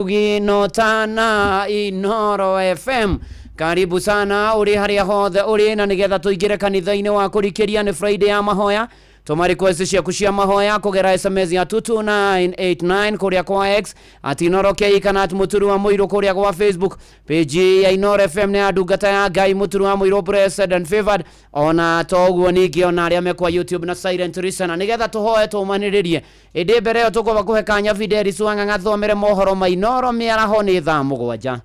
Gino na Inoro FM. Karibu sana uri haria hothe uri na nigetha tuingire kanitha-ini wa kurikiria ni Friday ya mahoya. Tuma request ciaku cia mahoya kugera SMS ya 22989 kuria kwa X at Inoro K kana at Muturu wa Muiru kuria kwa Facebook page ya Inoro FM ni ya ndungata ya Ngai Muturu wa Muiru blessed and favored. Ona toguo ningi ona aria me kwa YouTube na Silent Listener nigetha tuhoe tumaniririe indi mbere yo tukwamba kuhe kanya Fidelis Wang'ang'a thomere mohoro ma Inoro mĩaraho nĩ thaa 7.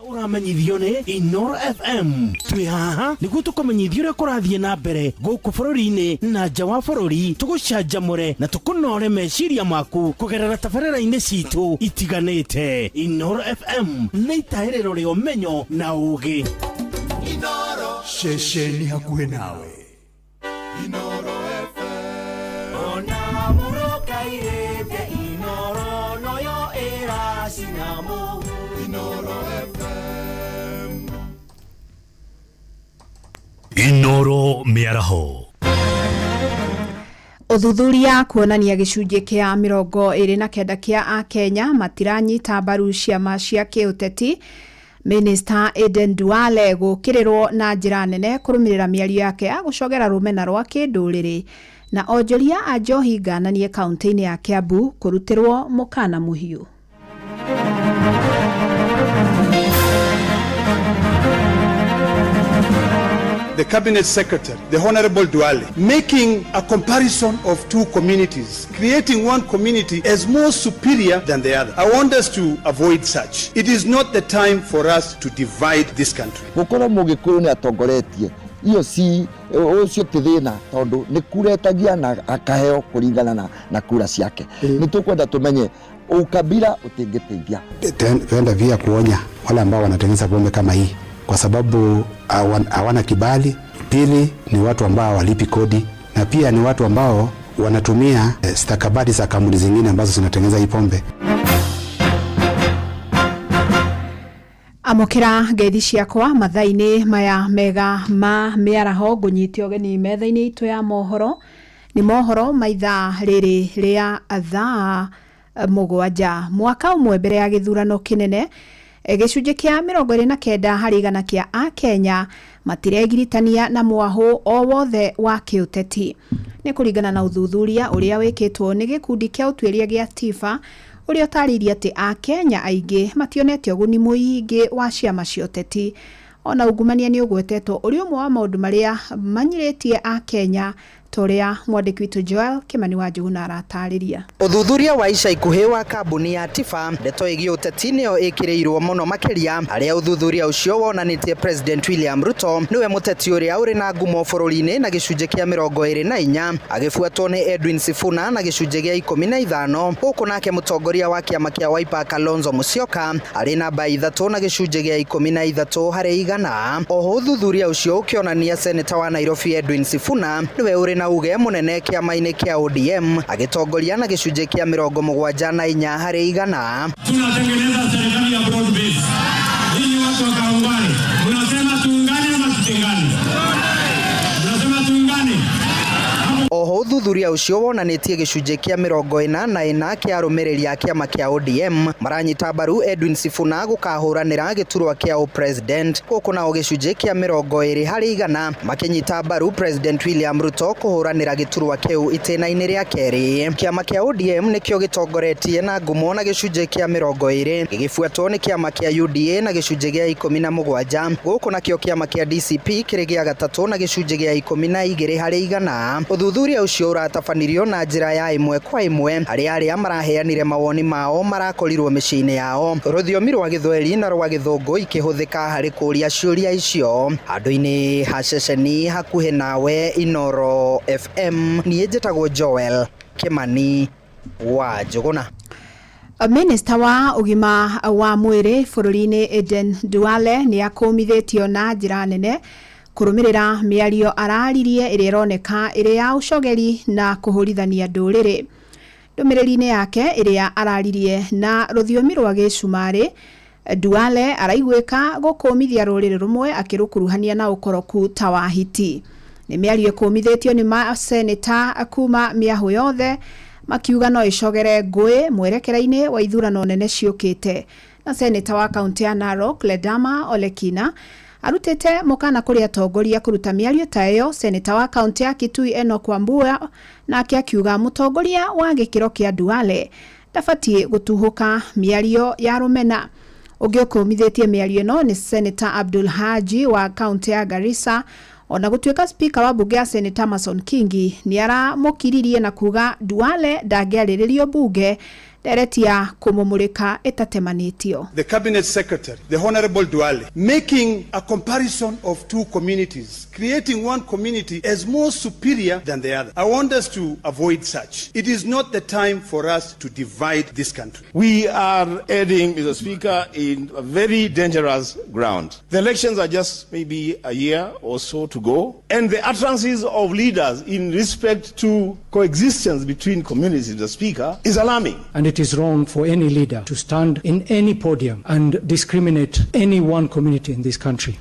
Ũramenyithio nĩ Inoro FM. Twĩ haha nĩguo tũkũmenyithia ũrĩa kũrathiĩ na mbere gũkũ bũrũri-inĩ na nja wa bũrũri, tũgũcanjamũre na tũkũnore meciria maku kũgerera tabarĩra-inĩ citũ itiganĩte. Inoro FM nĩ itahĩrĩro rĩa ũmenyo na ũgĩ. Ceceni hakuhĩ nawe. Ona mũrũkairĩte Inoro noyo ĩracina mũhu. Inoro mĩaraho. Ũthuthuria kuonania gĩcunjĩ kĩa 29 kĩa Akenya matiranyita mbaru ciama cia kĩũteti. Minister Aden Duale gũkĩrĩrwo na njĩra nene kũrũmĩrĩra mĩario yake ya gũcogera rũmena rwa kĩndũrĩrĩ, na onjoria a njohi ngananie kaunti-inĩ ya Kiambu kũrutĩrwo mũkana mũhiũ. The Cabinet Secretary, the Honorable Duale, making a comparison of two communities, creating one community as more superior than the other. I want us to avoid such. It is not the time for us to divide this country. Gukorwo Mũgĩkũyũ nĩ atongoretie iyo si ũcio ti thĩna, tondũ nĩ kuretagia na akaheo kũringana na kura ciake. Nĩ tũkwenda tũmenye ukabila utingĩteithia. Tuenda via kuonya wale ambao wanatengeneza pombe kama hii, kwa sababu hawana kibali. Pili ni watu ambao hawalipi kodi, na pia ni watu ambao wanatumia stakabadhi za kampuni zingine ambazo zinatengeneza hii pombe. Amũkĩra ngeithi ciakwa mathaa-inĩ maya mega ma mĩaraho, ngũnyite ũgeni metha-inĩ itũ ya mohoro. Nĩ mohoro ma ithaa rĩrĩ rĩa thaa 7. Mwaka ũmwe mbere ya gĩthurano kĩnene, gĩcunjĩ kĩa 29 harĩ igana kĩa Akenya matiregiritania na mwahũ o wothe wa kĩũteti. Nĩ kũringana na ũthuthuria ũrĩa wĩkĩtwo nĩ gĩkundi kĩa ũtuĩria gĩa TIFA, ũrĩa ũtarĩirie atĩ Akenya aingĩ mationete ũguni mũingĩ wa ciama cia ũteti. Ona ungumania nĩ ũgwetetwo ũrĩ ũmwe wa maũndũ marĩa manyirĩtie Akenya, ta ũrĩa mwandĩki witũ Joel Kimani wa Njuguna aratarĩria. Ũthuthuria wa ica ikuhĩ wa kambuni ya TIFA, ndeto ĩgiĩ ũteti nĩyo ĩkĩrĩirwo mũno makĩria, harĩa ũthuthuria ũcio wonanĩtie President William Ruto nĩwe mũteti ũrĩa ũrĩ na ngumo bũrũri-inĩ na gĩcunjĩ kĩa 24, agĩbuatwo nĩ Edwin Sifuna na gĩcunjĩ gĩa 15, gũkũ nake mũtongoria wa kĩama kĩa Wiper Kalonzo Musyoka arĩ namba 3 na gĩcunjĩ gĩa 13 harĩ igana. Oho ũthuthuria ũcio ũkĩonania seneta wa Nairobi Edwin Sifuna nĩwe ũrĩ na uge mũnene kĩama-inĩ kĩa ODM, agĩtongoria na gĩcunjĩ kĩa 74 harĩ igana. Tunatengeneza serikali ya broad base. Ninyi watu wa Kawangware, mnasema tuungane ama tutengane? Mnasema tuungane? Oho ũthuthuria ũcio wonanĩtie gĩcunjĩ kĩa 44 kĩa arũmĩrĩri a kĩama kĩa ODM maranyita mbaru Edwin Sifuna gũkahũranĩra gĩturwa kĩa ũpresident, gũkũ nao gĩcunjĩ kĩa 20 harĩ igana makĩnyita mbaru President William Ruto kũhũranĩra gĩturwa kĩu itĩna-inĩ rĩa kerĩ. Kĩama kĩa ODM nĩkĩo gĩtongoretie na ngumo na gĩcunjĩ kĩa 20, gĩgĩbuatwo nĩ kĩama kĩa UDA na gĩcunjĩ gĩa 17, gũkũ nakĩo kĩama kĩa DCP kĩrĩ gĩa gatatũ na gĩcunjĩ gĩa 12 harĩ igana. Ũthuthuria ũcio ũratabanirio na njĩra ya ĩmwe kwa ĩmwe, harĩa arĩa maraheanire mawoni mao marakorirwo mĩciĩ-inĩ yao, rũthiomi rwa Gĩthweri na rwa Gĩthũngũ ikĩhũthĩka harĩ kũũria ciũria icio. Handũ-inĩ ha ceceni hakuhĩ nawe Inoro FM, niĩ njĩtagwo Joel Kimani wa Njuguna. Minista wa ũgima wa mwĩrĩ bũrũri-inĩ Aden Duale nĩ akũmithĩtio na njĩra nene kũrũmĩrĩra mĩario araririe ĩrĩa ĩroneka ĩrĩ ya ũcogeri na kũhũrithania ndũrĩrĩ. Ndũmĩrĩri-inĩ yake ĩrĩa araririe na rũthiomi rwa Gĩcumarĩ, Duale araiguĩka gũkũmithia rũrĩrĩ rũmwe akĩrũkuruhania na ũkoroku ta wa hiti. Nĩ mĩario ĩkũmithĩtio nĩ maseneta kuma mĩahũ yothe makiuga no ĩcogere ngũĩ mwerekera-inĩ wa ithurano nene ciũkĩte. Na seneta wa kaunti ya Narok Ledama Olekina arutĩte mũkana kũrĩ atongoria kũruta mĩario ta ĩyo. Seneta wa kaunti ya Kitui Enoch Wambua nake akiuga mũtongoria wa gĩkĩro kĩa Duale ndabatiĩ gũtuhũka mĩario ya rũmena. Ũngĩ ũkũmithĩtie mĩario ĩno nĩ Seneta Abdul Haji wa kaunti ya Garissa, ona gũtuĩka spika wa bunge ya Seneta Amason Kingi nĩ aramũkiririe na kuga Duale ndangĩarĩrĩrio bunge ndereti ya kũmũmũrĩka ĩtatemanĩtio. The Cabinet Secretary, the Honorable Duale, making a comparison of two communities, creating one community as more superior than the other. I want us to avoid such. It is not the time for us to divide this country. We are heading, Mr. Speaker, in a very dangerous ground. The elections are just maybe a year or so to go, and the utterances of leaders in respect to coexistence between communities, Mr. Speaker, is alarming. And it is wrong for any leader to stand in any podium and discriminate any one community in this country.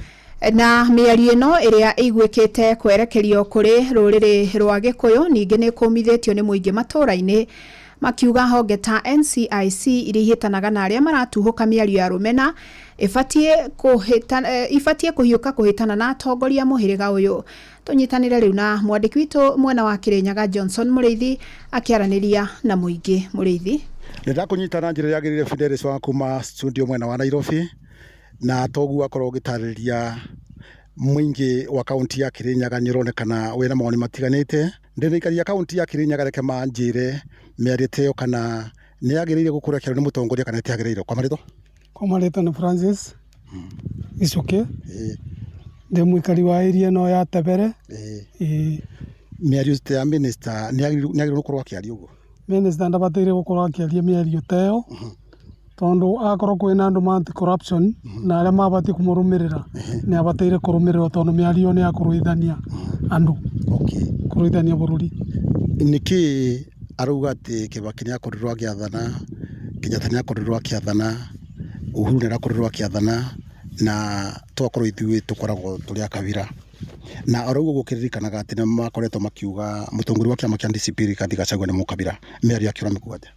Na mĩario ĩno ĩrĩa ĩiguĩkĩte kwerekerio kũrĩ rũrĩrĩ rwa Gĩkũyũ ningĩ nĩ kũmithĩtio nĩ mũingĩ matũũra-inĩ, makiuga honge ta NCIC iria ihĩtanaga na arĩa maratuhũka mĩario ya rũmena ibatiĩ kũhiũka kũhĩtana na atongoria mũhĩrĩga ũyũ. Tũnyitanĩre rĩu na mwandĩki witũ mwena wa Kĩrĩnyaga Johnson Mũrĩithi akĩaranĩria na mũingĩ. Mũrĩithi. Nĩndakũnyita na njĩra yagĩrĩire Fidelis wa kuma studio mwena wa Nairobi, na toguo akorwo ũgĩtarĩria mũingĩ wa kaunti ya Kirinyaga nĩ ũronekana wĩna mawoni matiganĩte. Ndĩna kaunti ya Kirinyaga, reke manjĩre mĩario ta ĩyo kana nĩ yagĩrĩire gũkũrekerwo nĩ mũtongoria kana ĩtiagĩrĩire. Kwa marĩtwa? Kwa marĩtwa nĩ Francis Gĩcũkĩ, ndĩ mũikari wa area ĩno ya Tebere. Mĩario ta ya minister nĩ agĩrĩirwo gũkorwo akĩaria ũguo? Minister ndabataire gũkorwo akĩaria mĩario ta ĩyo, tondũ akorwo kwĩna andũ ma anti corruption na arĩa mabatiĩ kũmũrũmĩrĩra nĩ abataire kũrũmĩrĩrwo, tondũ mĩario nĩ ya kũrũithania andũ, kũrũithania bũrũri. Nĩkĩ arauga atĩ Kibaki nĩ akorirwo agĩathana, Kenyatta nĩ akorirwo akĩathana, Uhuru nĩ arakorirwo akĩathana, na twakorwo ithuĩ tũkoragwo tũrĩ a kabira, na orauga gũkĩririkanaga atĩ nĩ makoretwo makiuga mũtongoria wa kĩama kĩa DCP Rigathi Gachagua nĩ mũkabira. Mĩario yake ũramĩkua atĩa?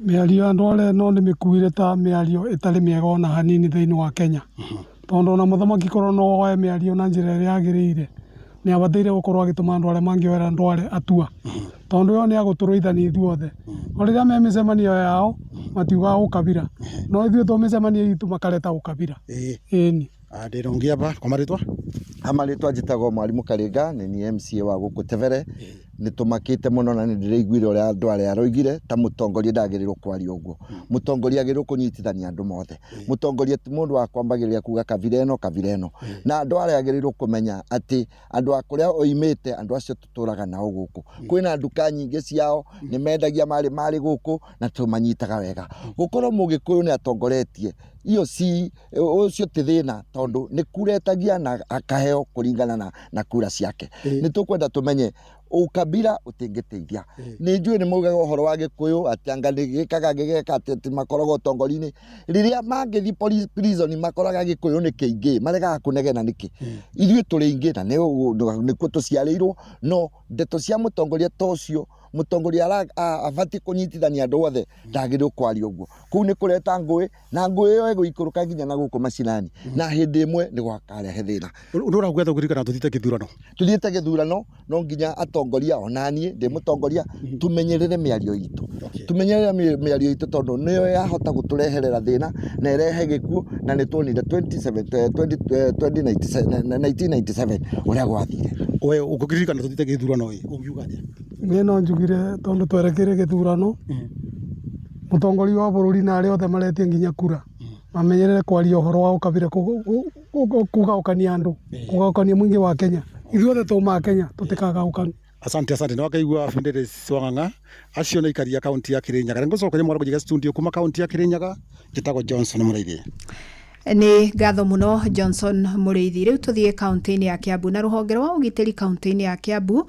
Mĩario ya andũ arĩa no ndĩmĩkuire ta mĩario ĩtarĩ mĩega ona hanini thĩinĩ wa Kenya, tondũ ona mũthamaki korwo no oe mĩario na njĩra ĩrĩa yagĩrĩire nĩ abataire gũkorwo agĩtũma andũ arĩa mangĩoera andũ arĩa atua, tondũ ĩyo nĩ agũtũrũithania ithuothe. No rĩrĩa me mĩcemanio yao matiugaga ũkabira, no ithuĩ to mĩcemanio itũ makareta ũkabira. Ĩni. Ndĩna aba kwa marĩtwa? Amarĩtwa njĩtagwo Mwarimũ Karinga, nĩ niĩ MCA wa gũkũ Tebere. Nĩ tũmakĩte mũno na nĩ ndĩraiguire ũrĩa andũ arĩa aroigire ta mũtongoria ndagĩrĩirwo kwaria ũguo. Mũtongoria agĩrĩirwo kũnyitithania andũ mothe. Mũtongoria ti mũndũ wa kwambagĩrĩria kuga kabira ĩno kabira ĩno, na andũ arĩa agĩrĩirwo kũmenya atĩ andũ a kũrĩa oimĩte, andũ acio tũtũraga nao gũkũ, kwĩna nduka nyingĩ ciao, nĩ mendagia marĩ gũkũ na tũmanyitaga wega. Gũkorwo mũgĩkũyũ nĩ atongoretie iyo si ũcio ti thĩna, tondũ nĩ kuretagia na akaheo kũringana na kura ciake. Nĩ tũkwenda tũmenye ukabira ũtingĩteithia. Nĩ njũĩ nĩ maugaga ũhoro wa Gĩkũyũ atĩ anga nĩ gĩkaga gĩgeka atĩ makoragwo ũtongoria-inĩ, rĩrĩa mangĩthiĩ prison makoraga Gĩkũyũ nĩ kĩingĩ, maregaga kũnegena nĩkĩ? Ithuĩ tũrĩ aingĩ na nĩkuo tũciarĩirwo, no ndeto cia mũtongoria ta ũcio, mũtongoria abatiĩ kũnyitithania andũ othe, ndagĩrĩirwo kwaria ũguo. Kũu nĩ kũreta ngũĩ, na ngũĩ ĩyo ĩgũikũrũka nginya na gũkũ macinani, na hĩndĩ ĩmwe nĩ gwakarehe thĩna. Ũndũ ũrauga kũririkana tũthiĩte gĩthurano. Tũthiĩte gĩthurano, no nginya atongoria ona niĩ ndĩ mũtongoria tũmenyerere mĩario itũ, tũmenyerere mĩario itũ, tondũ nĩyo yahota gũtũreherera thĩna na ĩrehe gĩkuũ, na nĩ tuonire 1997 ũrĩa gwathire. We ũkũririkana tũthiĩte gĩthurano ĩ, ũngiuga atĩa? Niĩ no njugire tondũ twerekeire gĩthurano, mũtongoria wa bũrũri na arĩa othe maretia nginya kura mamenyerere kwaria ũhoro wa ũkabira, kũgaũkania andũ, kũgaũkania mũingĩ wa Kenya. Ithuothe tũma Kenya, tũtikagaũkane. Asante, asante. Nĩwakaigua Fidelis Wang'ang'a acio nĩ aikari a kaunti ya Kirinyaga. Nĩngũcokeria mwaro kũnjiga studio kuma kaunti ya Kirinyaga, njĩtagwo Johnson Mũrĩithi. Nĩ ngatho mũno Johnson Mũrĩithi. Rĩu tũthiĩ kaunti-inĩ ya Kiambu, na rũhonge rwa ũgitĩri kaunti-inĩ ya Kiambu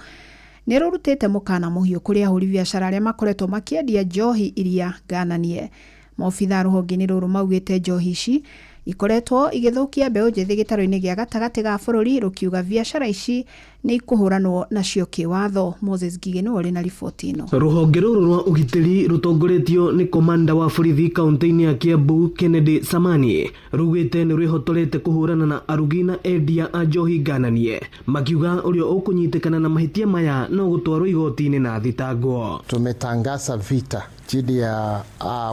nĩ rũrutĩte mũkana mũhiũ kũrĩ ahũri biacara arĩa makoretwo makĩendia njohi iria ngananie. Maobitha rũhonge-inĩ rũrũ maugĩte njohi ici Ikoretwo igĩthũkia mbeũ njĩthĩ gĩtarũ-inĩ gĩa gatagatĩ ga bũrũri, rũkiuga biacara ici nĩ ikũhũranwo nacio kĩwatho. Moses Ngigĩ nĩwe ũrĩ na riboti ĩno. Rũhonge rũrũ rwa ũgitĩri rũtongoretio nĩ komanda wa borithi kaunti-inĩ ya Kiambu Kennedy Samani rugĩte nĩ rwĩhotorete kũhũrana na arugi na endia a njohi ngananie, makiuga ũrĩa ũkũnyitĩkana na mahĩtia maya no gũtwarwo igoti-inĩ na thitangwo. Tumetangaza vita dhidi ya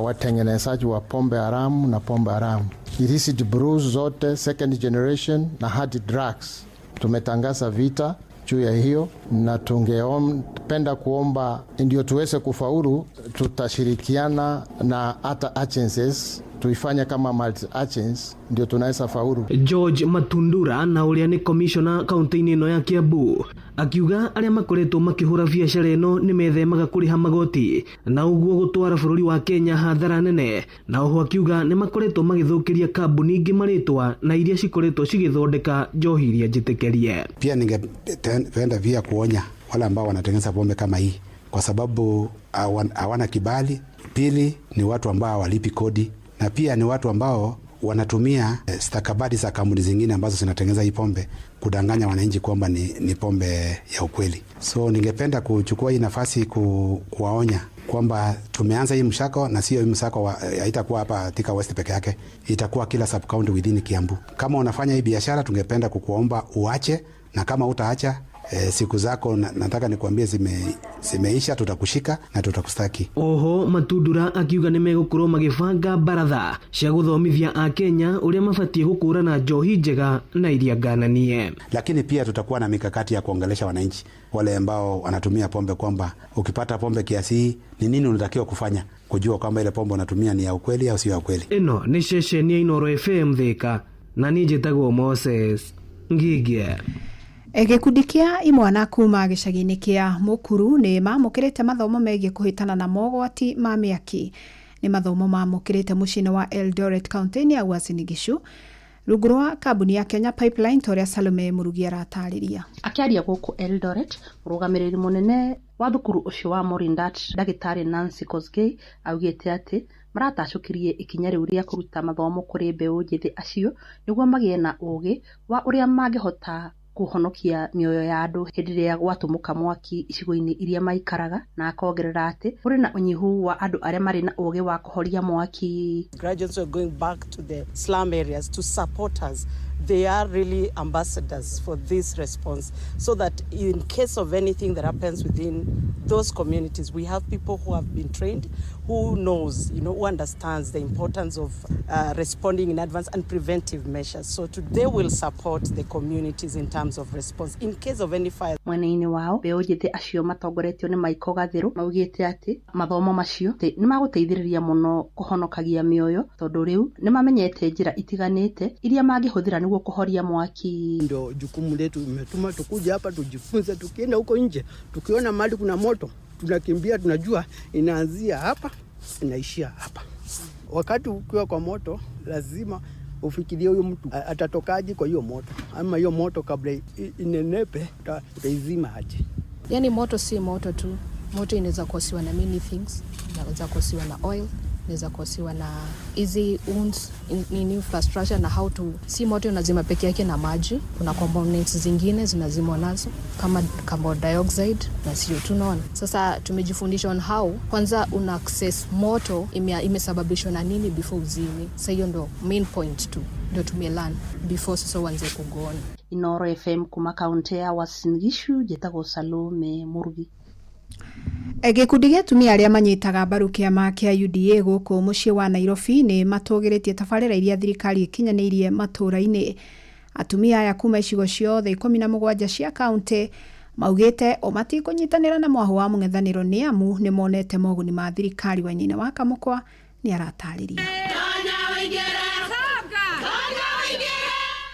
watengenezaji wa pombe haramu na pombe haramu, illicit brews zote, second generation na hard drugs. Tumetangaza vita juu ya hiyo, na tungependa kuomba ndio tuweze kufaulu, tutashirikiana na hata agencies, tuifanye kama multi agents ndio tunaweza faulu. George Matundura na ũrĩa nĩ commissioner kaunti-inĩ ĩno ya Kiambu akiuga arĩa makoretwo makĩhũra biacara ĩno nĩ methemaga kũrĩha magoti na ũguo gũtwara bũrũri wa Kenya hathara nene, na oho akiuga nĩ makoretwo magĩthũkĩria kambuni ingĩ marĩtwa na iria cikoretwo cigĩthondeka njohi iria njĩtĩkĩrie. Pia ningependa pia kuonya wale ambao wanatengeneza pombe kama hii kwa sababu hawana kibali. Pili ni watu ambao hawalipi kodi, na pia ni watu ambao wanatumia stakabadhi za kampuni zingine ambazo zinatengeneza hii pombe kudanganya wananchi kwamba ni pombe ya ukweli. So ningependa kuchukua hii nafasi kuwaonya kwamba tumeanza hii msako, na sio hii msako haitakuwa hapa Thika West peke yake, itakuwa kila sub county within Kiambu. Kama unafanya hii biashara, tungependa kukuomba uache, na kama utaacha siku zako nataka nikuambie zimeisha, tutakushika na tutakustaki. Oho Matundura akiuga nĩ megũkorwo magĩbanga baratha cia gũthomithia Akenya ũrĩa mabatiĩ gũkũrana njohi njega na iria ngananie. Lakini pia tutakuwa na mikakati ya kuongelesha wananchi wale ambao wanatumia pombe kwamba ukipata pombe kiasi hii ni nini unatakiwa kufanya kujua kwamba ile pombe unatumia ni ya ukweli au sio ya ukweli. Ĩno nĩ ceceni ya Inooro FM Thika, na niĩ njĩtagwo Moses Ngigie. Gĩkundi kĩa imwana kuma gĩcagi-inĩ kĩa Mũkuru nĩ mamũkĩrĩte mathomo megiĩ kũhĩtana na mogwati ma mĩaki. Nĩ mathomo mamũkĩrĩte mũciĩ-inĩ wa Eldoret kaunti-inĩ ya Uasin Gishu rungu rwa kambuni ya Kenya Pipeline, ta ũrĩa Salome Mũrugi aratarĩria. Akĩaria gũkũ Eldoret, mũrũgamĩrĩri mũnene wa thukuru ũcio wa Morindat ndagĩtarĩ Nancy Kosgei augĩte atĩ maratacũkirie ikinya rĩu rĩa kũruta mathomo kũrĩ mbeũ njĩthĩ acio nĩguo magĩe na ũgĩ wa ũrĩa mangĩhota kũhonokia mĩoyo ya andũ hĩndĩ ĩrĩa gwatũmũka mwaki icigo-inĩ iria maikaraga, na akongerera atĩ kũrĩ na ũnyihu wa andũ arĩa marĩ na ũgĩ wa kũhoria mwaki. Graduates are going back to the slum areas to support us. They are really ambassadors for this response, so that in case of anything that happens within those communities, we have people who have been trained, who knows, who understands the importance of responding in advance and preventive measures. So today we'll support the communities in terms of response in case of any fire. Mwena-inĩ wao mbeũ njĩthĩ acio matongoretio nĩ Michael Gathiru maugĩte atĩ mathomo macio nĩ magũteithĩrĩria mũno kũhonokagia mĩoyo, tondũ rĩu nĩ mamenyete njĩra itiganĩte iria mangĩhũthĩra nĩguo kuhoria mwaki. Ndio jukumu letu, imetuma tukuja hapa tujifunze. Tukienda huko nje tukiona mahali kuna moto tunakimbia, tunajua inaanzia hapa inaishia hapa. Wakati ukiwa kwa moto lazima ufikirie huyo mtu atatokaje kwa hiyo moto, ama hiyo moto kabla inenepe utaizima aje. Yani moto si moto tu, moto inaweza kusiwa na many things, inaweza kusiwa na oil, inaweza kusiwa na easy wounds in infrastructure na how to si moto inazima peke yake na maji, kuna components zingine zinazimwa nazo kama carbon dioxide na CO2. Naona sasa tumejifundisha on how kwanza una access moto imesababishwa na nini before uzime. Sasa hiyo ndo main point tu ndio tumelearn before sasa uanze kugona. Inooro FM kuma kaunti ya Uasin Gishu, njĩtagwo Salome Murugi. Gĩkundi gĩa atumia arĩa manyitaga mbaru kĩama kĩa UDA gũkũ mũciĩ wa Nairobi nĩ matũgĩrĩtie tabarĩra iria thirikari ĩkinyanĩirie matũũra-inĩ. Atumia aya kuma icigo ciothe 17 cia kaunti maugĩte o matikũnyitanĩra na mwahũ wa mũng'ethanĩro nĩ amu nĩ monete moguni ma thirikari. Wainaina wa Kamũkwa nĩ aratarĩria.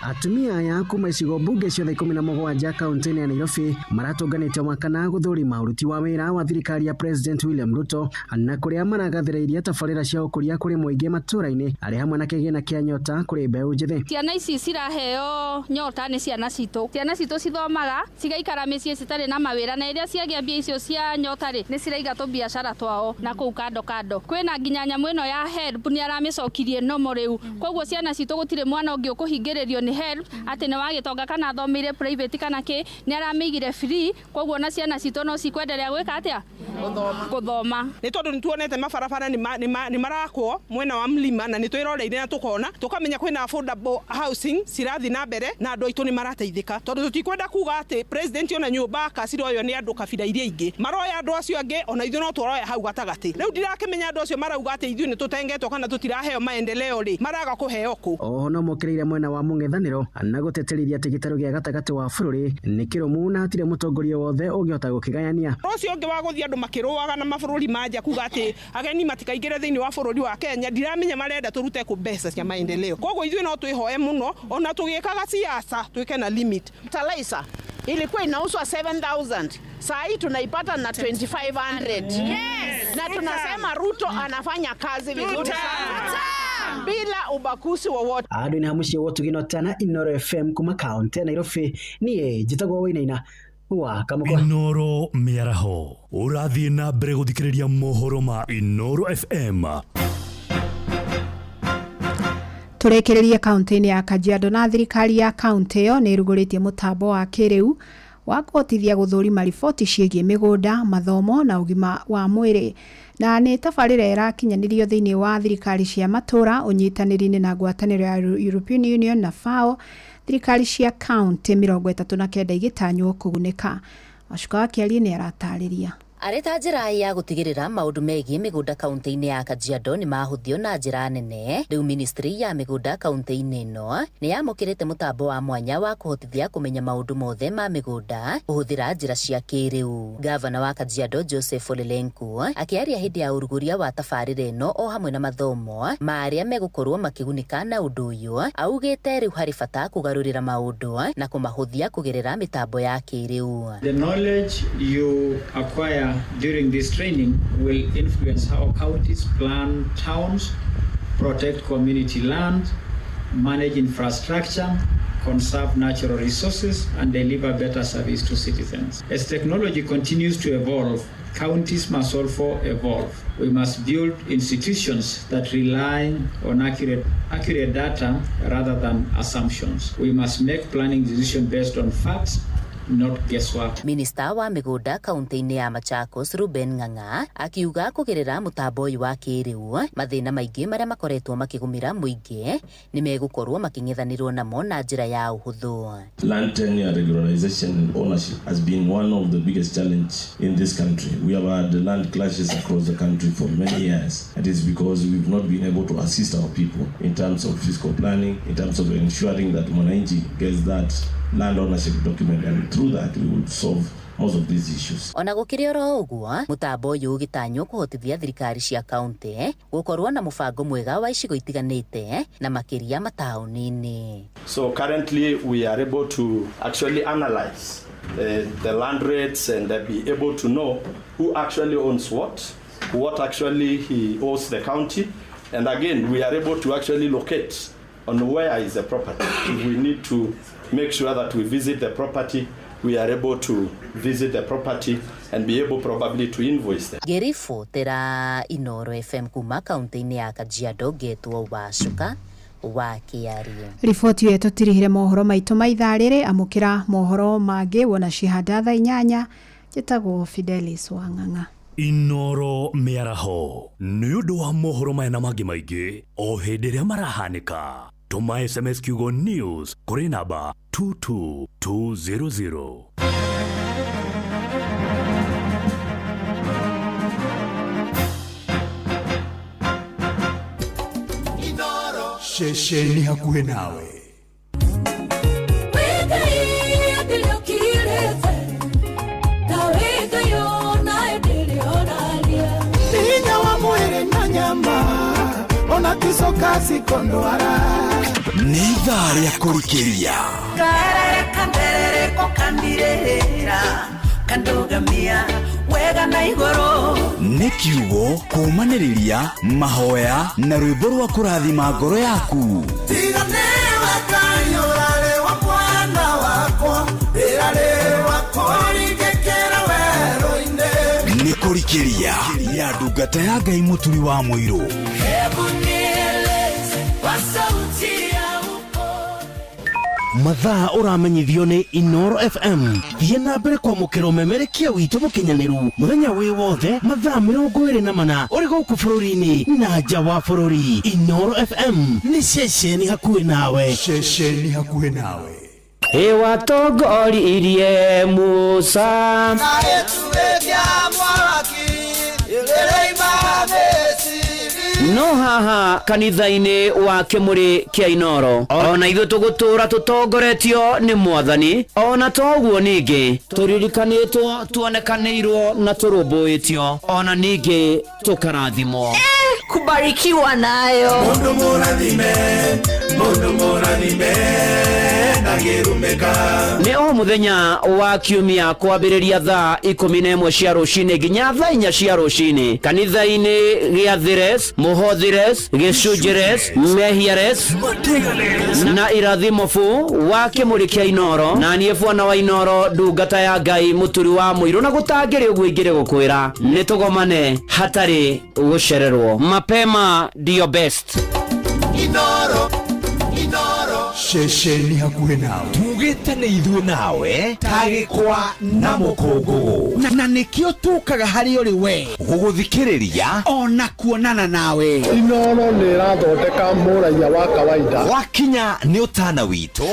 Atumia aya kuma icigo mbunge ciothe 17 kaunti-inĩ ya Nairobi maratũnganĩte Wakana gũthũrima ũruti wa wĩra wa thirikari ya President William Ruto na kũrĩa maragathĩrĩirie tabarĩra cia ũkũria kũrĩ mũingĩ matũra-inĩ arĩ hamwe na kĩgĩna kĩa nyota kũrĩ mbeũ njĩthĩ. Ciana ici ciraheo nyota nĩ ciana citũ. Ciana citũ cithomaga cigaikara mĩciĩ citarĩ na mawĩra, na iria ciagĩa mbia icio cia nyota rĩ, nĩ ciraiga tũbiacara twao na kũu kando kando. Kwĩna nginya nyamũ ĩno ya HELB nĩ aramĩcokirie nomo rĩu, koguo ciana citũ gũtirĩ mwana ũngĩ ũkũhingĩrĩrio nĩ HELB atĩ nĩ wa gĩtonga kana athomeire private kana kĩ, nĩ aramĩigire free, koguo na ciana citũ no cikwenderea gwĩka atĩa? Gũthoma. Nĩ tondũ nĩ tuonete mabarabara nĩ marakwo mwena wa mlima, na nĩ twĩroreire na tũkona tũkamenya kwĩna affordable housing cirathi na mbere na andũ aitũ nĩ marateithĩka, tondũ tũtikwenda kuga atĩ president ona nyũmba akaciroywo nĩ andũ kabira iria ingĩ, maroya andũ acio angĩ ona ithuĩ no tũroya hau gatagatĩ. Rĩu ndirakĩmenya andũ acio marauga atĩ ithuĩ nĩ tũtengetwo kana tũtiraheo maendeleo rĩ, maraga kũheo kũ? Oho no mokĩrĩire mwena wa mũng'ethanĩro na gũteterithia atĩ gĩtarũ gĩa gatagatĩ wa bũrũri nĩ kĩrũmu na hatirĩ mũtongoria wothe ũngĩhota gũkĩgayania. Ũcio ũngĩ wa gũthiĩ andũ makĩrũaga na mabũrũri ma nja kuga atĩ ageni matikaingĩre thĩinĩ wa bũrũri wa Kenya, ndiramenya marenda tũrute kũ mbeca cia maendeleo. Koguo ithuĩ no twĩhoe mũno ona tũgĩkaga siasa twĩke na limit. Fertilizer ilikuwa inauzwa 7000, saa hii tunaipata na 2500. Yes. Na tunasema Ruto anafanya kazi vizuri sana bila ubaguzi wowote. Andũ nĩ hamuciĩ wotugino tana Inoro FM kuma kaunti ya Nairobi, niĩ njĩtagwo Wainaina wa Kamũkwa. Inoro mĩaraho ũrathiĩ na mbere gũthikĩrĩria mohoro ma Inoro FM. Tũrekererie kaunti-inĩ ya Kajiado na thirikari ya kaunti ĩyo nĩ ĩrugũrĩtie mũtambo wa kĩrĩu wa kũhotithia gũthũrima riboti ciĩgiĩ mĩgũnda, mathomo na ũgima wa mwĩrĩ, na nĩ tabarĩra ĩrakinyanĩrio thĩinĩ wa thirikari cia matũra ũnyitanĩri-inĩ na ngwatanĩro ya European Union na FAO. Thirikari cia kaunti 39 igĩtanywo kũgunĩka. Wacuka wa Kĩarie nĩ aratarĩria. Arĩ ta njĩra ya gũtigĩrĩra maũndũ megiĩ mĩgũnda kaunti-inĩ ya Kajiado nĩ mahũthio na njĩra nene, rĩu ministry ya mĩgũnda kaunti-inĩ ĩno nĩ yamũkĩrĩte mũtambo wa mwanya wa kũhotithia kũmenya maũndũ mothe ma mĩgũnda kũhũthĩra njĩra cia kĩrĩu. Gavana wa Kajiado Joseph Ole Lenku akĩaria hĩndĩ ya ũrugũria wa tabarĩra ĩno o hamwe na mathomo ma arĩa megũkorwo makĩgunĩka na ũndũ ũyũ, augĩte rĩu harĩ bata kũgarũrĩra maũndũ na kũmahũthia kũgerera mĩtambo ya kĩrĩu. The knowledge you acquire during this training will influence how counties plan towns, protect community land, manage infrastructure, conserve natural resources, and deliver better service to citizens. As technology continues to evolve, counties must also evolve. We must build institutions that rely on accurate data rather than assumptions. We must make planning decisions based on facts, not guesswork. Minista wa mĩgũnda kaunti-inĩ ya Machakos Ruben Ng'ang'a akiuga kũgerera mũtambo ũyũ wa kĩrĩu mathĩna maingĩ marĩa makoretwo makĩgũmĩra mũingĩ nĩ megũkorwo makĩng'ethanĩrwo namo na njĩra ya ũhũthũ. Land tenure regularization and ownership has been one of the biggest challenge in this country. We have had land clashes across the country for many years. It is because we've not been able to assist our people in terms of fiscal planning, in terms of ensuring that mwananchi gets that land ownership document, and through that we would solve most of these issues. Ona gũkĩrĩ oro ũguo, mũtambo ũyũ ũgĩtanywo kũhotithia thirikari cia kaunti gũkorwo na mũbango mwega wa icigo itiganĩte na makĩria mataũni-inĩ. So currently we are able to actually analyze the land rates and be able to know who actually owns what actually he owes the county, and again we are able to actually locate on where is the property. If we need to make sure that we visit the property, we are able to visit the property and be able probably to invoice them. Ngĩribotera Inoro FM kuma kaunti-inĩ ya Kajiado, ngetwo Wacuka wa Kĩarie. Riboti ĩyo tũtirihire mohoro maitũ ma ithaa rĩrĩ, amũkĩra mohoro mangĩ wona cihanda thaa 8. Njĩtagwo Fidelis Wang'ang'a. Inoro mĩaraho nĩ ũndũ wa mohoro maya na mangĩ maingĩ o hĩndĩ ĩrĩa marahanĩka. Tũma SMS kiugo news kũrĩ namba 22200. Ceceni hakuhĩ nawe. Hinya wa mwĩrĩ na nyama ona ti Icoka cikondwara. Nĩ ithaa rĩa kũrikĩria. Karere kanderereko kandirĩra kandugamia wega na igũrũ. Nĩ kiugo kũũmanĩrĩria, mahoya na rwĩmbo rwa kũrathima ngoro yaku. Tiga nĩwe Ngai ũrarĩ wa mwana wakwa, ndĩrarĩ wa kũringĩkĩra werũ-inĩ. Nĩ kũrikĩria ya ndungata ya Ngai Mũturi wa Mũirũ. Hebu nieleze kwa sauti ya Mathaa ũramenyithio nĩ Inoro FM. Thiĩ na mbere kwamũkĩra ũmemerekia witũ mũkinyanĩru mũthenya wĩ wothe mathaa 24 ũrĩ gũkũ bũrũri-inĩ na nja wa bũrũri. Inoro FM nĩ ceceni hakuhĩ nawe. Ceceni hakuhĩ nawe. Ĩwatongoririe Musa. Na gĩtugĩ kĩa mwaki ĩrĩima Misiri. No haha kanitha-inĩ wa Kĩmũrĩ kĩa Inoro ona ithuĩ tũgũtũra tũtongoretio nĩ Mwathani, ona toguo ningĩ tũririkanĩtwo, tuonekanĩirwo na tũrũmbũĩtio, ona ningĩ tũkarathimwo. Kubarikiwa nayo. Mundu mũrathime, mundu mũrathime ndangĩrumĩka. Nĩ o mũthenya wa kiumia kwambĩrĩria thaa 11 cia rũcinĩ nginya thaa 4 cia rũcinĩ kanitha-inĩ gĩa Thires, Mũhothires, Gĩcunjires, Mehiares na Irathimo bu wa Kĩmũrĩ kĩa Inoro, na niĩ bwana wa Inoro, ndungata ya Ngai Mũturi wa Mũirũ, na gũtangĩrĩ ũguo ingĩrĩ gũkwĩra nĩ tũgomane hatarĩ gũcererwo. Mapema ndio best. Inoro, Inoro. Ceceni hakuhĩ nawe. Tugĩte nĩ ithuĩ nawe ta gĩkwa na mũkũngũgũ. Na nĩkĩo tũkaga harĩ ũrĩ we gũgũthikĩrĩria ona kuonana nawe. Inoro nĩ ĩrathondeka mũraiya wa kawaida. Wakinya nĩ ũtana witũ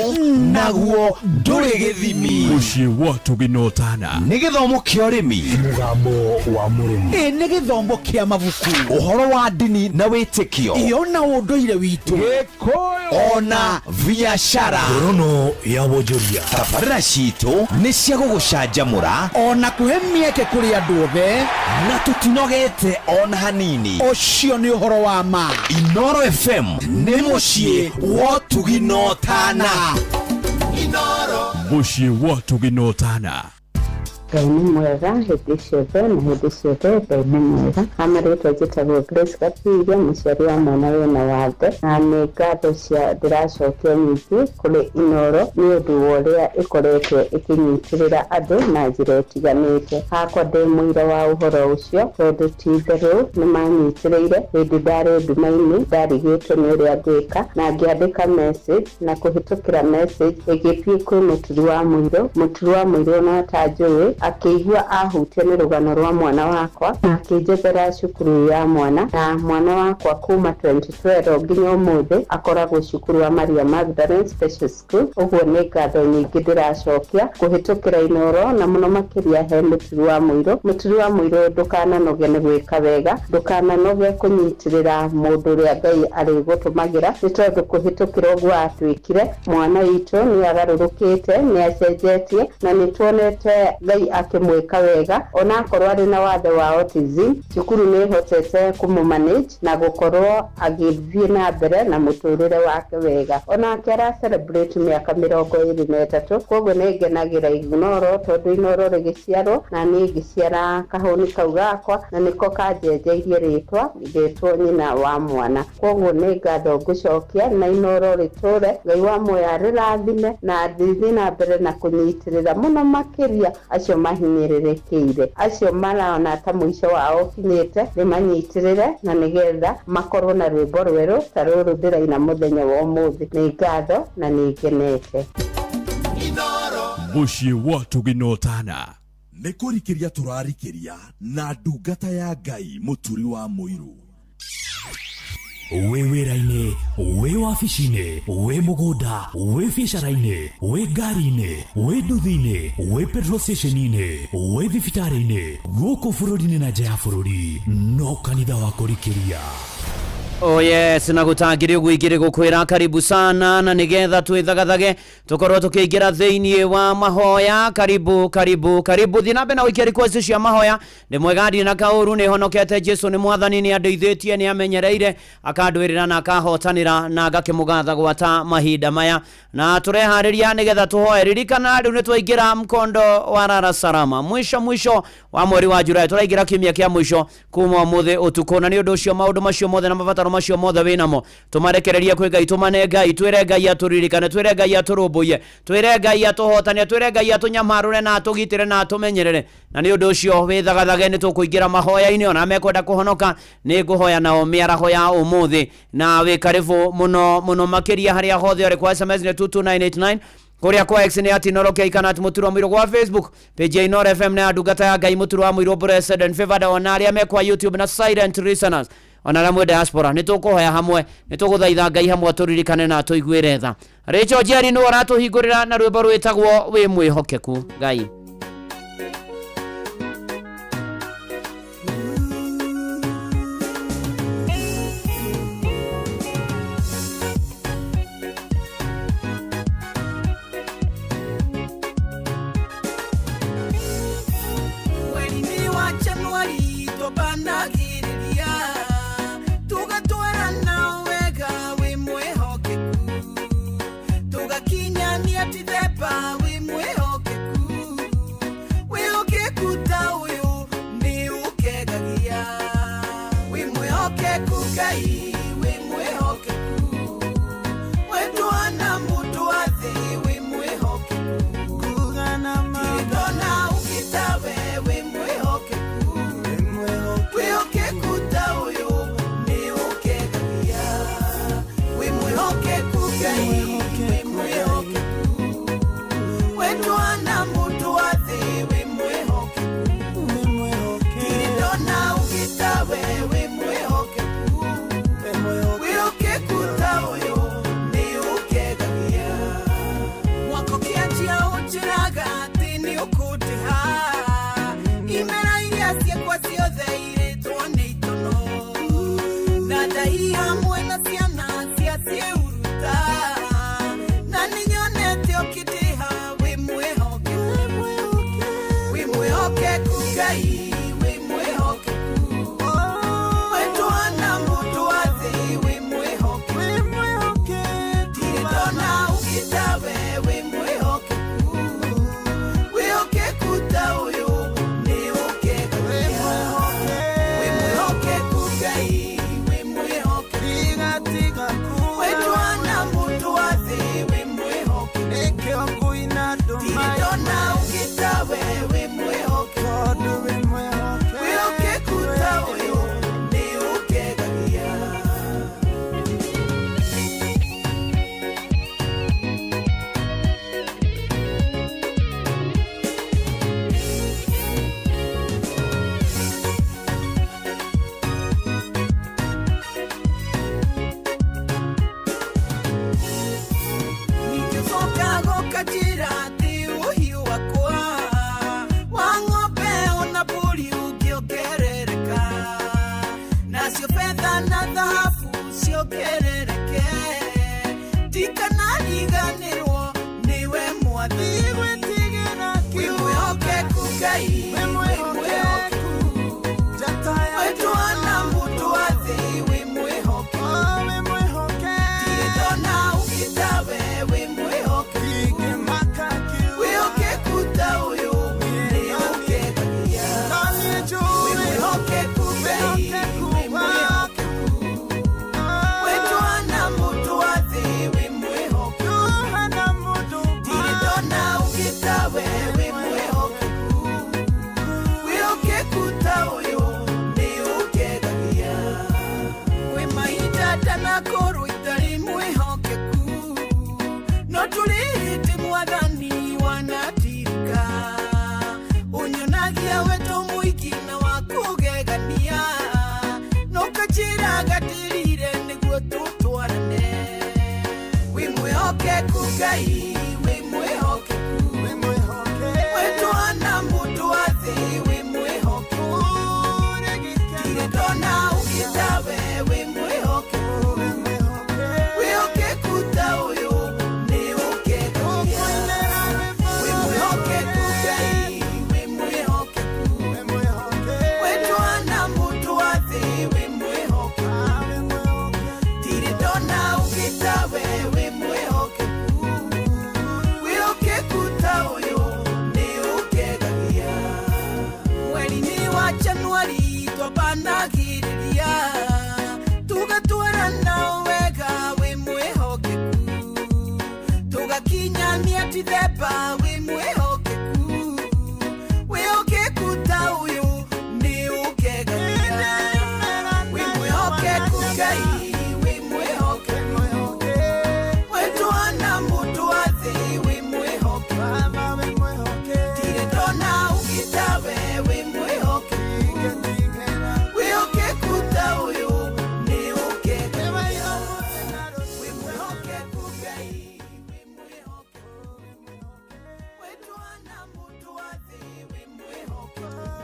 naguo ndũrĩ gĩthimi. Mũciĩ wa Tũgĩ na Ũtana. Nĩ gĩthomo kĩa ũrĩmi. Mũgambo wa mũrĩmi. Ĩ nĩ gĩthomo kĩa mabuku. Ũhoro wa ndini na wĩtĩkio. Ĩ ona ũndũire witũ. Gĩkũyũ. Ona biacara. Ngorono ya wonjoria. Tabarĩra citũ nĩ cia gũgũcanjamũra ona kũhe mĩeke kũrĩ andũ othe, na tũtinogete ona hanini. Ũcio nĩ ũhoro wa ma. Inoro FM nĩ mũciĩ wa ũtugi na ũtana. Inoro. Mũciĩ wa ũtugi na ũtana. Ngai nĩ mwega hĩndĩ ciothe na hĩndĩ ciothe Ngai nĩ mwega. Amarĩtwa njĩtagwo Grace Gatiria, mũciari wa mwana wĩna wathe, na nĩ ngatho cia ndĩracokia nyingĩ kũrĩ Inoro nĩ ũndũ wa ũrĩa ĩkoretwo ĩkĩnyitĩrĩra andũ na njĩra ĩtiganĩte. Hakwa ndĩ mũira wa ũhoro ũcio tondũ ti itherũ nĩ manyitĩrĩire hĩndĩ ndarĩ nduma-inĩ, ndarigĩtwo nĩ ũrĩa ngwĩka na ngĩandĩka message, na kũhĩtũkĩra message ĩgĩthiĩ kwĩ Mũturi wa Mũirũ. Mũturi wa Mũirũ ona atanjũĩ akĩigua ahutio nĩ rũgano rwa mwana wakwa na akĩnjethera cukuru ya mwana, na mwana wakwa kuma 2012 nginya ũmũthĩ akoragwo cukuru wa Maria Magdalene Special School. Ũguo nĩ ngatho nyingĩ ndĩracokia kũhĩtũkĩra Inoro na mũno makĩria he Mũturi wa Mũirũ. Mũturi wa Mũirũ, ndũkananoge nĩ gwĩka wega, ndũkananoge kũnyitĩrĩra mũndũ ũrĩa Ngai arĩgũtũmagĩra, nĩ tondũ kũhĩtũkĩra ũguo atuĩkire mwana witũ nĩ agarũrũkĩte, nĩ acenjetie na nĩ tuonete Ngai akĩmwĩka wega onakorwo arĩ na wathe wa autism. Cukuru nĩ ĩhotete kũmũmanage na gũkorwo agĩthiĩ na mbere na mũtũrĩre wake wega. Onake ara celebrate mĩaka 23. Koguo nĩ ngenagĩra Inoro tondũ Inoro rĩgĩciarwo na niĩ ngĩciara kahũni kau gakwa na nĩko kanjenjeirie rĩtwa ngĩtwo nyina wa mwana. Koguo nĩ ngatho ngũcokia na Inoro rĩtũre, Ngai wa muoyo arĩrathime na thiĩ na mbere na kũnyitĩrĩra mũno makĩria acio mahinyĩrĩrĩkĩire, acio marona ta mũico wao ũkinyĩte, rĩmanyitĩrĩre na nĩgetha makorwo na rwĩmbo rwerũ ta rũrũ ndĩraina mũthenya wa ũmũthĩ. Nĩ ngatho na nĩ ngenete. Mũciĩ wa Tũgĩ na Ũtana. Nĩ kũrikĩria tũrarikĩria na ndungata ya Ngai Mũturi wa Mũirũ. Wĩ wĩra-inĩ, wĩ wabici-inĩ, wĩ mũgũnda, wĩ biacara-inĩ, wĩ ngari-inĩ, wĩ nduthi-inĩ, wĩ petrol station-inĩ, wĩ thibitarĩ-inĩ, gũkũ bũrũri-inĩ na nja ya bũrũri, no kanitha wa kũrikĩria. Oh yes, na gutangire uguo ingiri gukwira karibu sana na nigetha twithagathage tukorwo tukiingira thiini wa mahoya. Karibu karibu karibu thina mbere na wikia request cia mahoya. Ni mwega ndi na kauru ni honokete Jesu ni mwathani ni andeithĩtie ni amenyereire akandwirira na akahotanira na ngakimugatha gwata mahinda maya na turehariria nigetha tuhoe. Ririkana riu ni twaingira mkondo wa rara salama mwisho mwisho wa mweri wa Julai, turaingira kiumia kia mwisho kuma umuthi utuku, na ni undu ucio maundu macio mothe na mabataro macio mothe winamo tumarekererie kwi Ngai, tumane Ngai, twire Ngai aturirikane, twire Ngai aturumbuiye, twire Ngai atuhotanie, twire Ngai atunyamarure na atugitire na atumenyerere. Na ni undu ucio withagathage ni tukuingira mahoya-ini, ona mekwenda kuhonoka ni nguhoya nao miaraho ya umuthi, na wi karibu muno muno makiria haria hothe uri kwa SMS ni 22989 kuria kwa X ni ati Inooro K kana ati Muturwa Muiru, kwa Facebook page ya Inooro FM na ndungata ya Ngai Muturwa Muiru blessed and favored, ona aria me kwa YouTube na silent listeners ona aria mwe diaspora ni tukuhoya hamwe, ni tuguthaitha Ngai hamwe turirikane na tuiguire tha. Rachel Jerry no aratuhingurira na rwimbo rwitagwo wi mwihokeku Ngai. Ndona ukitawe we mwihokeku.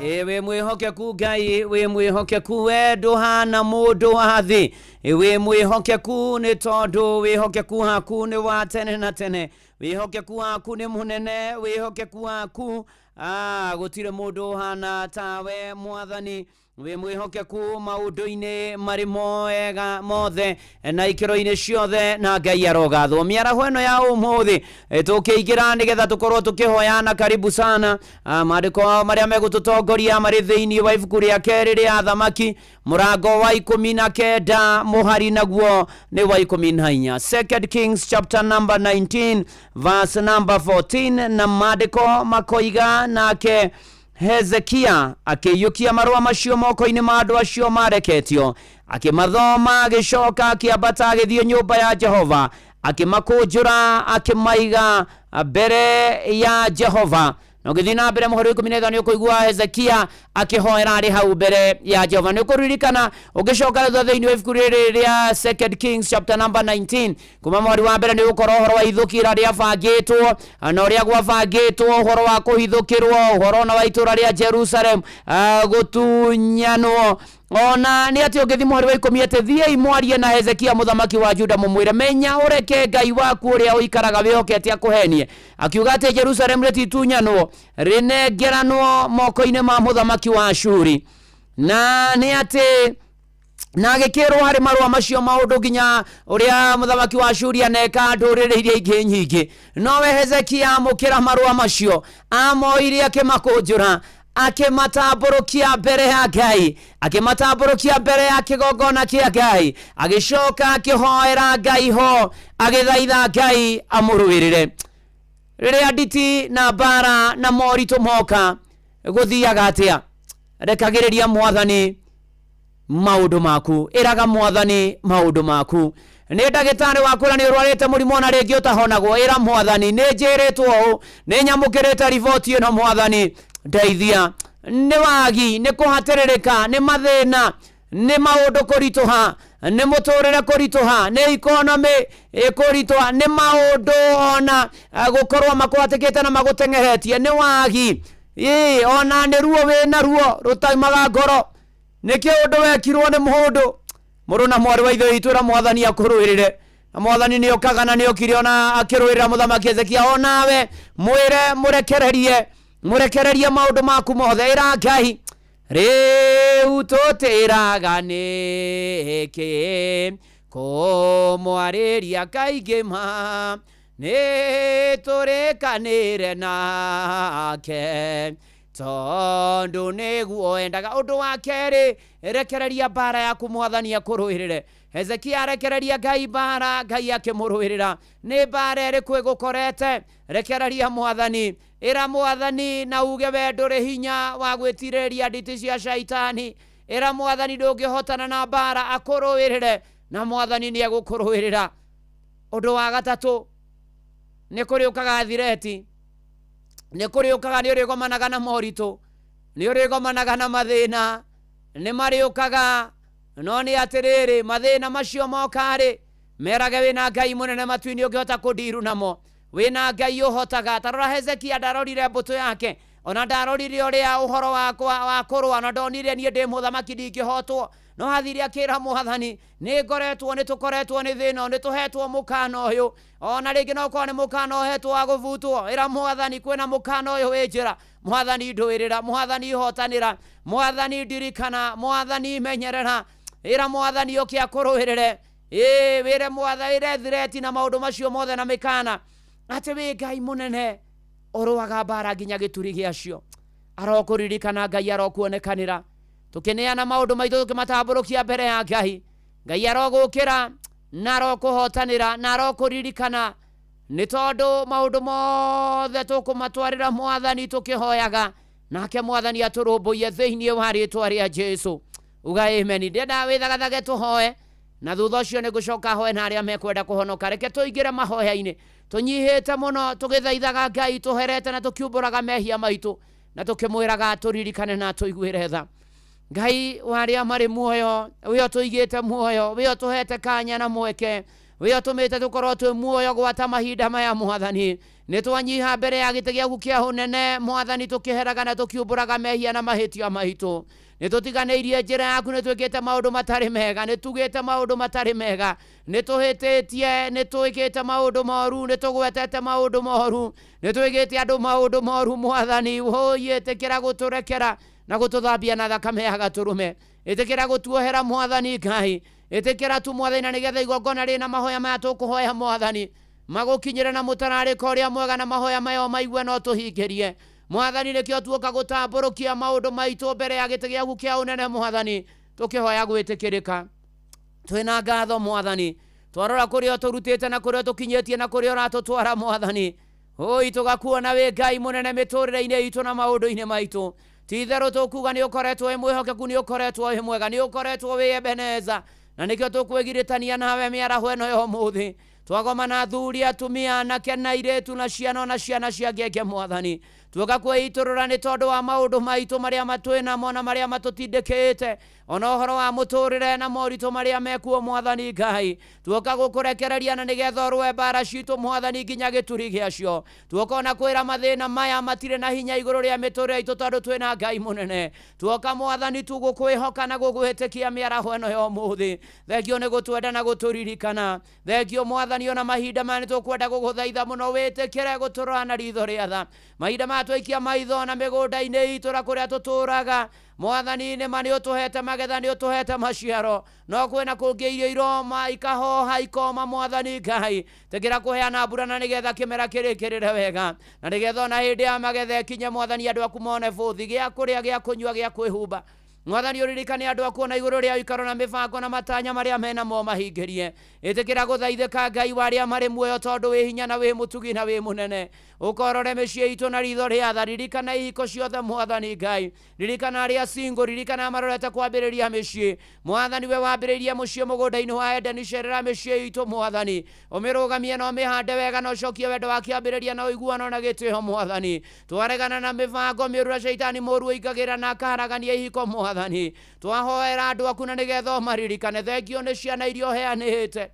Ĩ wĩ mwĩhokeku Ngai, wĩ mwĩhokeku, we ndũhana mũndũ wa thĩ. Ĩ wĩ mwĩhokeku nĩ tondũ wĩhokeku waku nĩ wa tene na tene, wĩhokeku waku nĩ mũnene, wĩhokeku waku gũtirĩ mũndũ ũhana tawe Mwathani. Wĩ mwĩhokeku maũndũ-inĩ marĩ moega mothe na ikĩro-inĩ ciothe, na Ngai arogathwo. Mĩaraho ĩno ya ũmũthĩ tũkĩingĩra nĩgetha tũkorwo tũkĩhoyana. Karibu sana. Maandĩko marĩa megũtũtongoria marĩ thĩinĩ wa ibuku rĩa kerĩ rĩa Athamaki, mũrango wa 19, mũhari naguo nĩ wa 14. Second Kings chapter number 19 verse number 14, na maandĩko makoiga, nake Hezekia akĩiyũkia marũa macio moko-inĩ ma andũ acio mareketio, akĩmathoma, agĩcoka akĩambata agĩthiĩ nyũmba ya Jehova, akĩmakũnjũra, akĩmaiga mbere ya Jehova. Na ũgĩthiĩ na mbere mũhari wa 15 nĩ ũkũigua Hezekia akĩhoera arĩ hau mbere ya Jehova. Nĩ ũkũririkana ũgĩcoka thutha thĩinĩ wa ibuku rĩrĩ rĩa Second Kings chapter number 19, kuma mweri wa mbere nĩ ũgũkora ũhoro wa ithũkĩra rĩabangĩtwo na ũrĩa gwabangĩtwo, ũhoro wa kũhithũkĩrwo, ũhoro ona wa itũũra rĩa Jerusalem gũtunyanwo. Ona nĩ atĩ ũngĩthiĩ mũhari wa 10, atĩ thiĩi mwarie na Hezekia mũthamaki wa Juda, mũmwĩre, menya ũreke Ngai waku ũrĩa ũikaraga wĩhokete akũhenie, akiuga atĩ Jerusalem rĩtitunyanwo, rĩnengeranwo moko-inĩ ma mũthamaki wa Ashuri. Na nĩ atĩ na agĩkĩrwo harĩ marũa macio maũndũ nginya ũrĩa mũthamaki wa Ashuri aneka ndũrĩrĩ iria ingĩ nyingĩ. Nowe Hezekia amũkĩra marũa macio, amoire, akĩmakũnjũra, akĩmatambũrũkia mbere ya Ngai, akĩmatambũrũkia mbere ya kĩgongona kĩa Ngai, agĩcoka akĩhoera Ngai ho, agĩthaitha Ngai amũrũĩrĩre. Rĩrĩa nditi na mbara na moritũ moka, gũthiaga atĩa? Rekagĩrĩria Mwathani maũndũ maku, ĩraga Mwathani maũndũ maku. Nĩ ndagĩtarĩ wakwĩra nĩ ũrwarĩte mũrimũ ona rĩngĩ ũtahonagwo, ĩra Mwathani, nĩ njĩrĩtwo ũũ, nĩ nyamũkĩrĩte riboti ĩno, Mwathani ndeithia. Nĩ wagi, nĩ kũhatĩrĩrĩka, nĩ mathĩna, nĩ maũndũ kũritũha, nĩ mũtũrĩre kũritũha, nĩ ikonomĩ kũritũha, nĩ maũndũ ona gũkorwo makũhatĩkĩte na magũteng'eretie, nĩ wagi, ĩ ona nĩ ruo wĩna ruo rũtaimaga ngoro, nĩ kĩũndũ wekirwo nĩ mũndũ. Mũrũ na mwarĩ wa ithe witũ, ĩra Mwathani akũrũĩrĩre, na Mwathani nĩ okaga na nĩ okire ona akĩrũĩrĩra mũthamaki Hezekia. Onawe mwĩre, mũrekererie, mũrekererie maũndũ maku mothe, ĩra Ngai, rĩu tũtĩraga nĩkĩ kũmwarĩria kaingĩ ma, nĩ tũrĩkanĩre nake tondũ nĩguo endaga. Ũndũ wa kerĩ, rekereria mbara yaku Mwathani akũrũĩrĩre. Hezekia arekereria Ngai mbara, Ngai akĩmũrũĩrĩra. Nĩ mbara ĩrĩkũ ĩgũkorete? Rekereria Mwathani, ĩra Mwathani na uge we ndũrĩ hinya wa gwĩtirĩria nditi cia shaitani. Ĩra Mwathani ndũngĩhotana na mbara, akũrũĩrĩre, na Mwathani nĩ egũkũrũĩrĩra. Ũndũ wa gatatũ, nĩ kũrĩũkaga thireti, nĩ kũrĩũkaga, nĩ ũrĩgomanaga na moritũ, nĩ ũrĩgomanaga na mathĩna, nĩ marĩũkaga. No nĩ atĩrĩrĩ, mathĩna macio moka-rĩ, merage wĩna Ngai mũnene matu-inĩ ũngĩhota kũndiru namo, wĩna Ngai ũhotaga. Ta rora Hezekia ndarorire mbũtũ yake, ona ndarorire ũrĩa ũhoro wakwa wa kũrũa, ona ndonire niĩ ndĩ mũthamaki ndingĩhotwo, no athire akĩra Mwathani, nĩ ngoretwo, nĩ tũkoretwo nĩ thĩna, nĩ tũhetwo mũkana ũyũ, ona rĩngĩ no ũkorwo nĩ mũkana ũhetwo wa gũbutwo. Ĩra Mwathani, kwĩna mũkana ũyũ wĩ njĩra, Mwathani ndũĩrĩra, Mwathani hotanĩra, Mwathani ndirikana, Mwathani menyerera. Ĩra Mwathani ũke akũrũĩrĩre. Ĩ wĩre Mwathani, ĩre thireti na maũndũ macio mothe na mĩkana atĩ wĩ Ngai mũnene ũrũaga mbara nginya gĩturi gĩacio. Arokũririkana Ngai, arokuonekanĩra. Tũkĩneana maũndũ maitũ tũkĩmatambũrũkia mbere ya Ngai, Ngai arogũkĩra na arokũhotanĩra na arokũririkana, nĩ tondũ maũndũ mothe tũkũmatwarĩra Mwathani tũkĩhoyaga, nake Mwathani atũrũmbũiye thĩinĩ wa rĩtwa rĩa Jesu. Uga amen. Ndĩrenda wĩthagathage tũhoe, na thutha ũcio nĩ ngũcoka hoe na arĩa mekwenda kũhonoka. Reke tũingĩre mahoya-inĩ tũnyihĩte mũno, tũgĩthaithaga Ngai, tũherete na tũkiumbũraga mehia maitũ, na tũkĩmwĩraga tũririkane na tũiguĩre tha. Ngai wa arĩa marĩ muoyo, wĩ ũtũigĩte muoyo, wĩ ũtũhete kanya na mweke, We ũtũmĩte tũkorwo twĩ muoyo gwata mahinda maya mwathani. Nĩ twanyiha mbere ya gĩtĩ gĩaku kĩa ũnene mwathani, tũkĩheraga na tũkiumbũraga mehia na mahĩtia maitũ. Nĩ tũtiganĩirie njĩra yaku, nĩ twĩkĩte maũndũ matarĩ mega, nĩ tugĩte maũndũ matarĩ mega, nĩ tũhĩtĩtie, nĩ twĩkĩte maũndũ moru, nĩ tũgwetete maũndũ moru, nĩ twĩkĩte andũ maũndũ moru mwathani. Hũi, ĩtĩkĩra gũtũrekera na gũtũthambia na thakame ya gatũrũme. Ĩtĩkĩra gũtuohera mwathani Ngai, ĩtĩkĩra tu mwathani, na nĩgetha igongona rĩna mahoya maya tũkũhoya mwathani magũkinyĩre na mũtararĩko ũrĩa mwega, na mahoya maya maigue no tũhingĩrie mwathani. Nĩkĩo tuoka gũtambũrũkia maũndũ maitũ mbere ya gĩtĩ gĩaku kĩa ũnene mwathani, tũkĩhoya gwĩtĩkĩrĩka. Twĩna ngatho mwathani, twarora kũrĩa ũtũrutĩte na kũrĩa ũtũkinyĩtie na kũrĩa ũratũtwara mwathani. Oi, tũgakuona wĩ Ngai mũnene mĩtũrĩre-inĩ itũ na maũndũ-inĩ maitũ. Ti itherũ tũkuga nĩ ũkoretwo wĩ mwĩhokeku, nĩ ũkoretwo wĩ mwega, nĩ ũkoretwo wĩ Ebeneza, na nĩkĩo tũkwĩgiritania nawe mĩaraho ĩno ya ũmũthĩ. Twagomana athuri, atumia, anake na airĩtu, na ciana ona ciana cia ngenge mwathani. Tuoka kwĩitũrũra nĩ tondũ wa maũndũ maitũ marĩa matwĩnamo na marĩa matũtindĩkĩte, ona ũhoro wa mũtũrĩre na moritũ marĩa mekuo mwathani Ngai. Tuoka gũkũrekereria na nĩgetha ũrũe mbara citũ mwathani nginya gĩturi gĩacio. Tuoka ona kwĩra mathĩna maya matirĩ na hinya igũrũ rĩa mĩtũrĩre itũ tondũ twĩna Ngai mũnene. Tuoka mwathani tu gũkwĩhoka na gũgwĩtĩkia mĩaraho ĩno ya ũmũthĩ. Thengio nĩ gũtwenda na gũtũririkana. Thengio mwathani, ona mahinda maya nĩ tũkwenda gũgũthaitha mũno wĩtĩkĩre gũtũrora na ritho rĩa tha. Mahinda maya twaikia maitho na mĩgũnda-inĩ itũ na kũrĩa tũtũraga mwathani, nĩ ma nĩ ũtũhete magetha, nĩ ũtũhete maciaro, no kwĩna kũngĩ irio iroma ikahoha ikoma mwathani Ngai. Tĩkĩra kũheana mbura na nĩgetha kĩmera kĩrĩkĩrĩre wega, na nĩgetha ona hĩndĩ ya magetha ĩkinye mwathani, andũ aku mone bũthi gĩa kũrĩa, gĩa kũnyua, gĩa kwĩhumba. Mwathani ũririkane andũ aku ona igũrũ rĩa ũikaro na mĩbango na matanya marĩa menamo mahingĩrie. Ĩtĩkĩra gũthaithĩka Ngai wa arĩa marĩ muoyo, tondũ wĩ hinya na wĩ mũtugi na wĩ mũnene. Ũkorore mĩciĩ itũ na ritho rĩa tha. Ririkana ihiko ciothe mwathani Ngai, ririkana arĩa single, ririkana marorete kwambĩrĩria mĩciĩ mwathani. We wambĩrĩirie mũciĩ mũgũnda-inĩ wa Edeni, cerera mĩciĩ itũ mwathani, ũmĩrũgamie na ũmĩhande wega, na ũcokie wendo wa kĩambĩrĩria na ũiguano na gĩtĩo mwathani. Twaregana na mĩbango mĩũru ya caitani mũũru ũingagĩra na akaharagania ihiko mwathani. Twahoera andũ aku na nĩgetha ũmaririkane. Thengio nĩ ciana iria ũheanĩte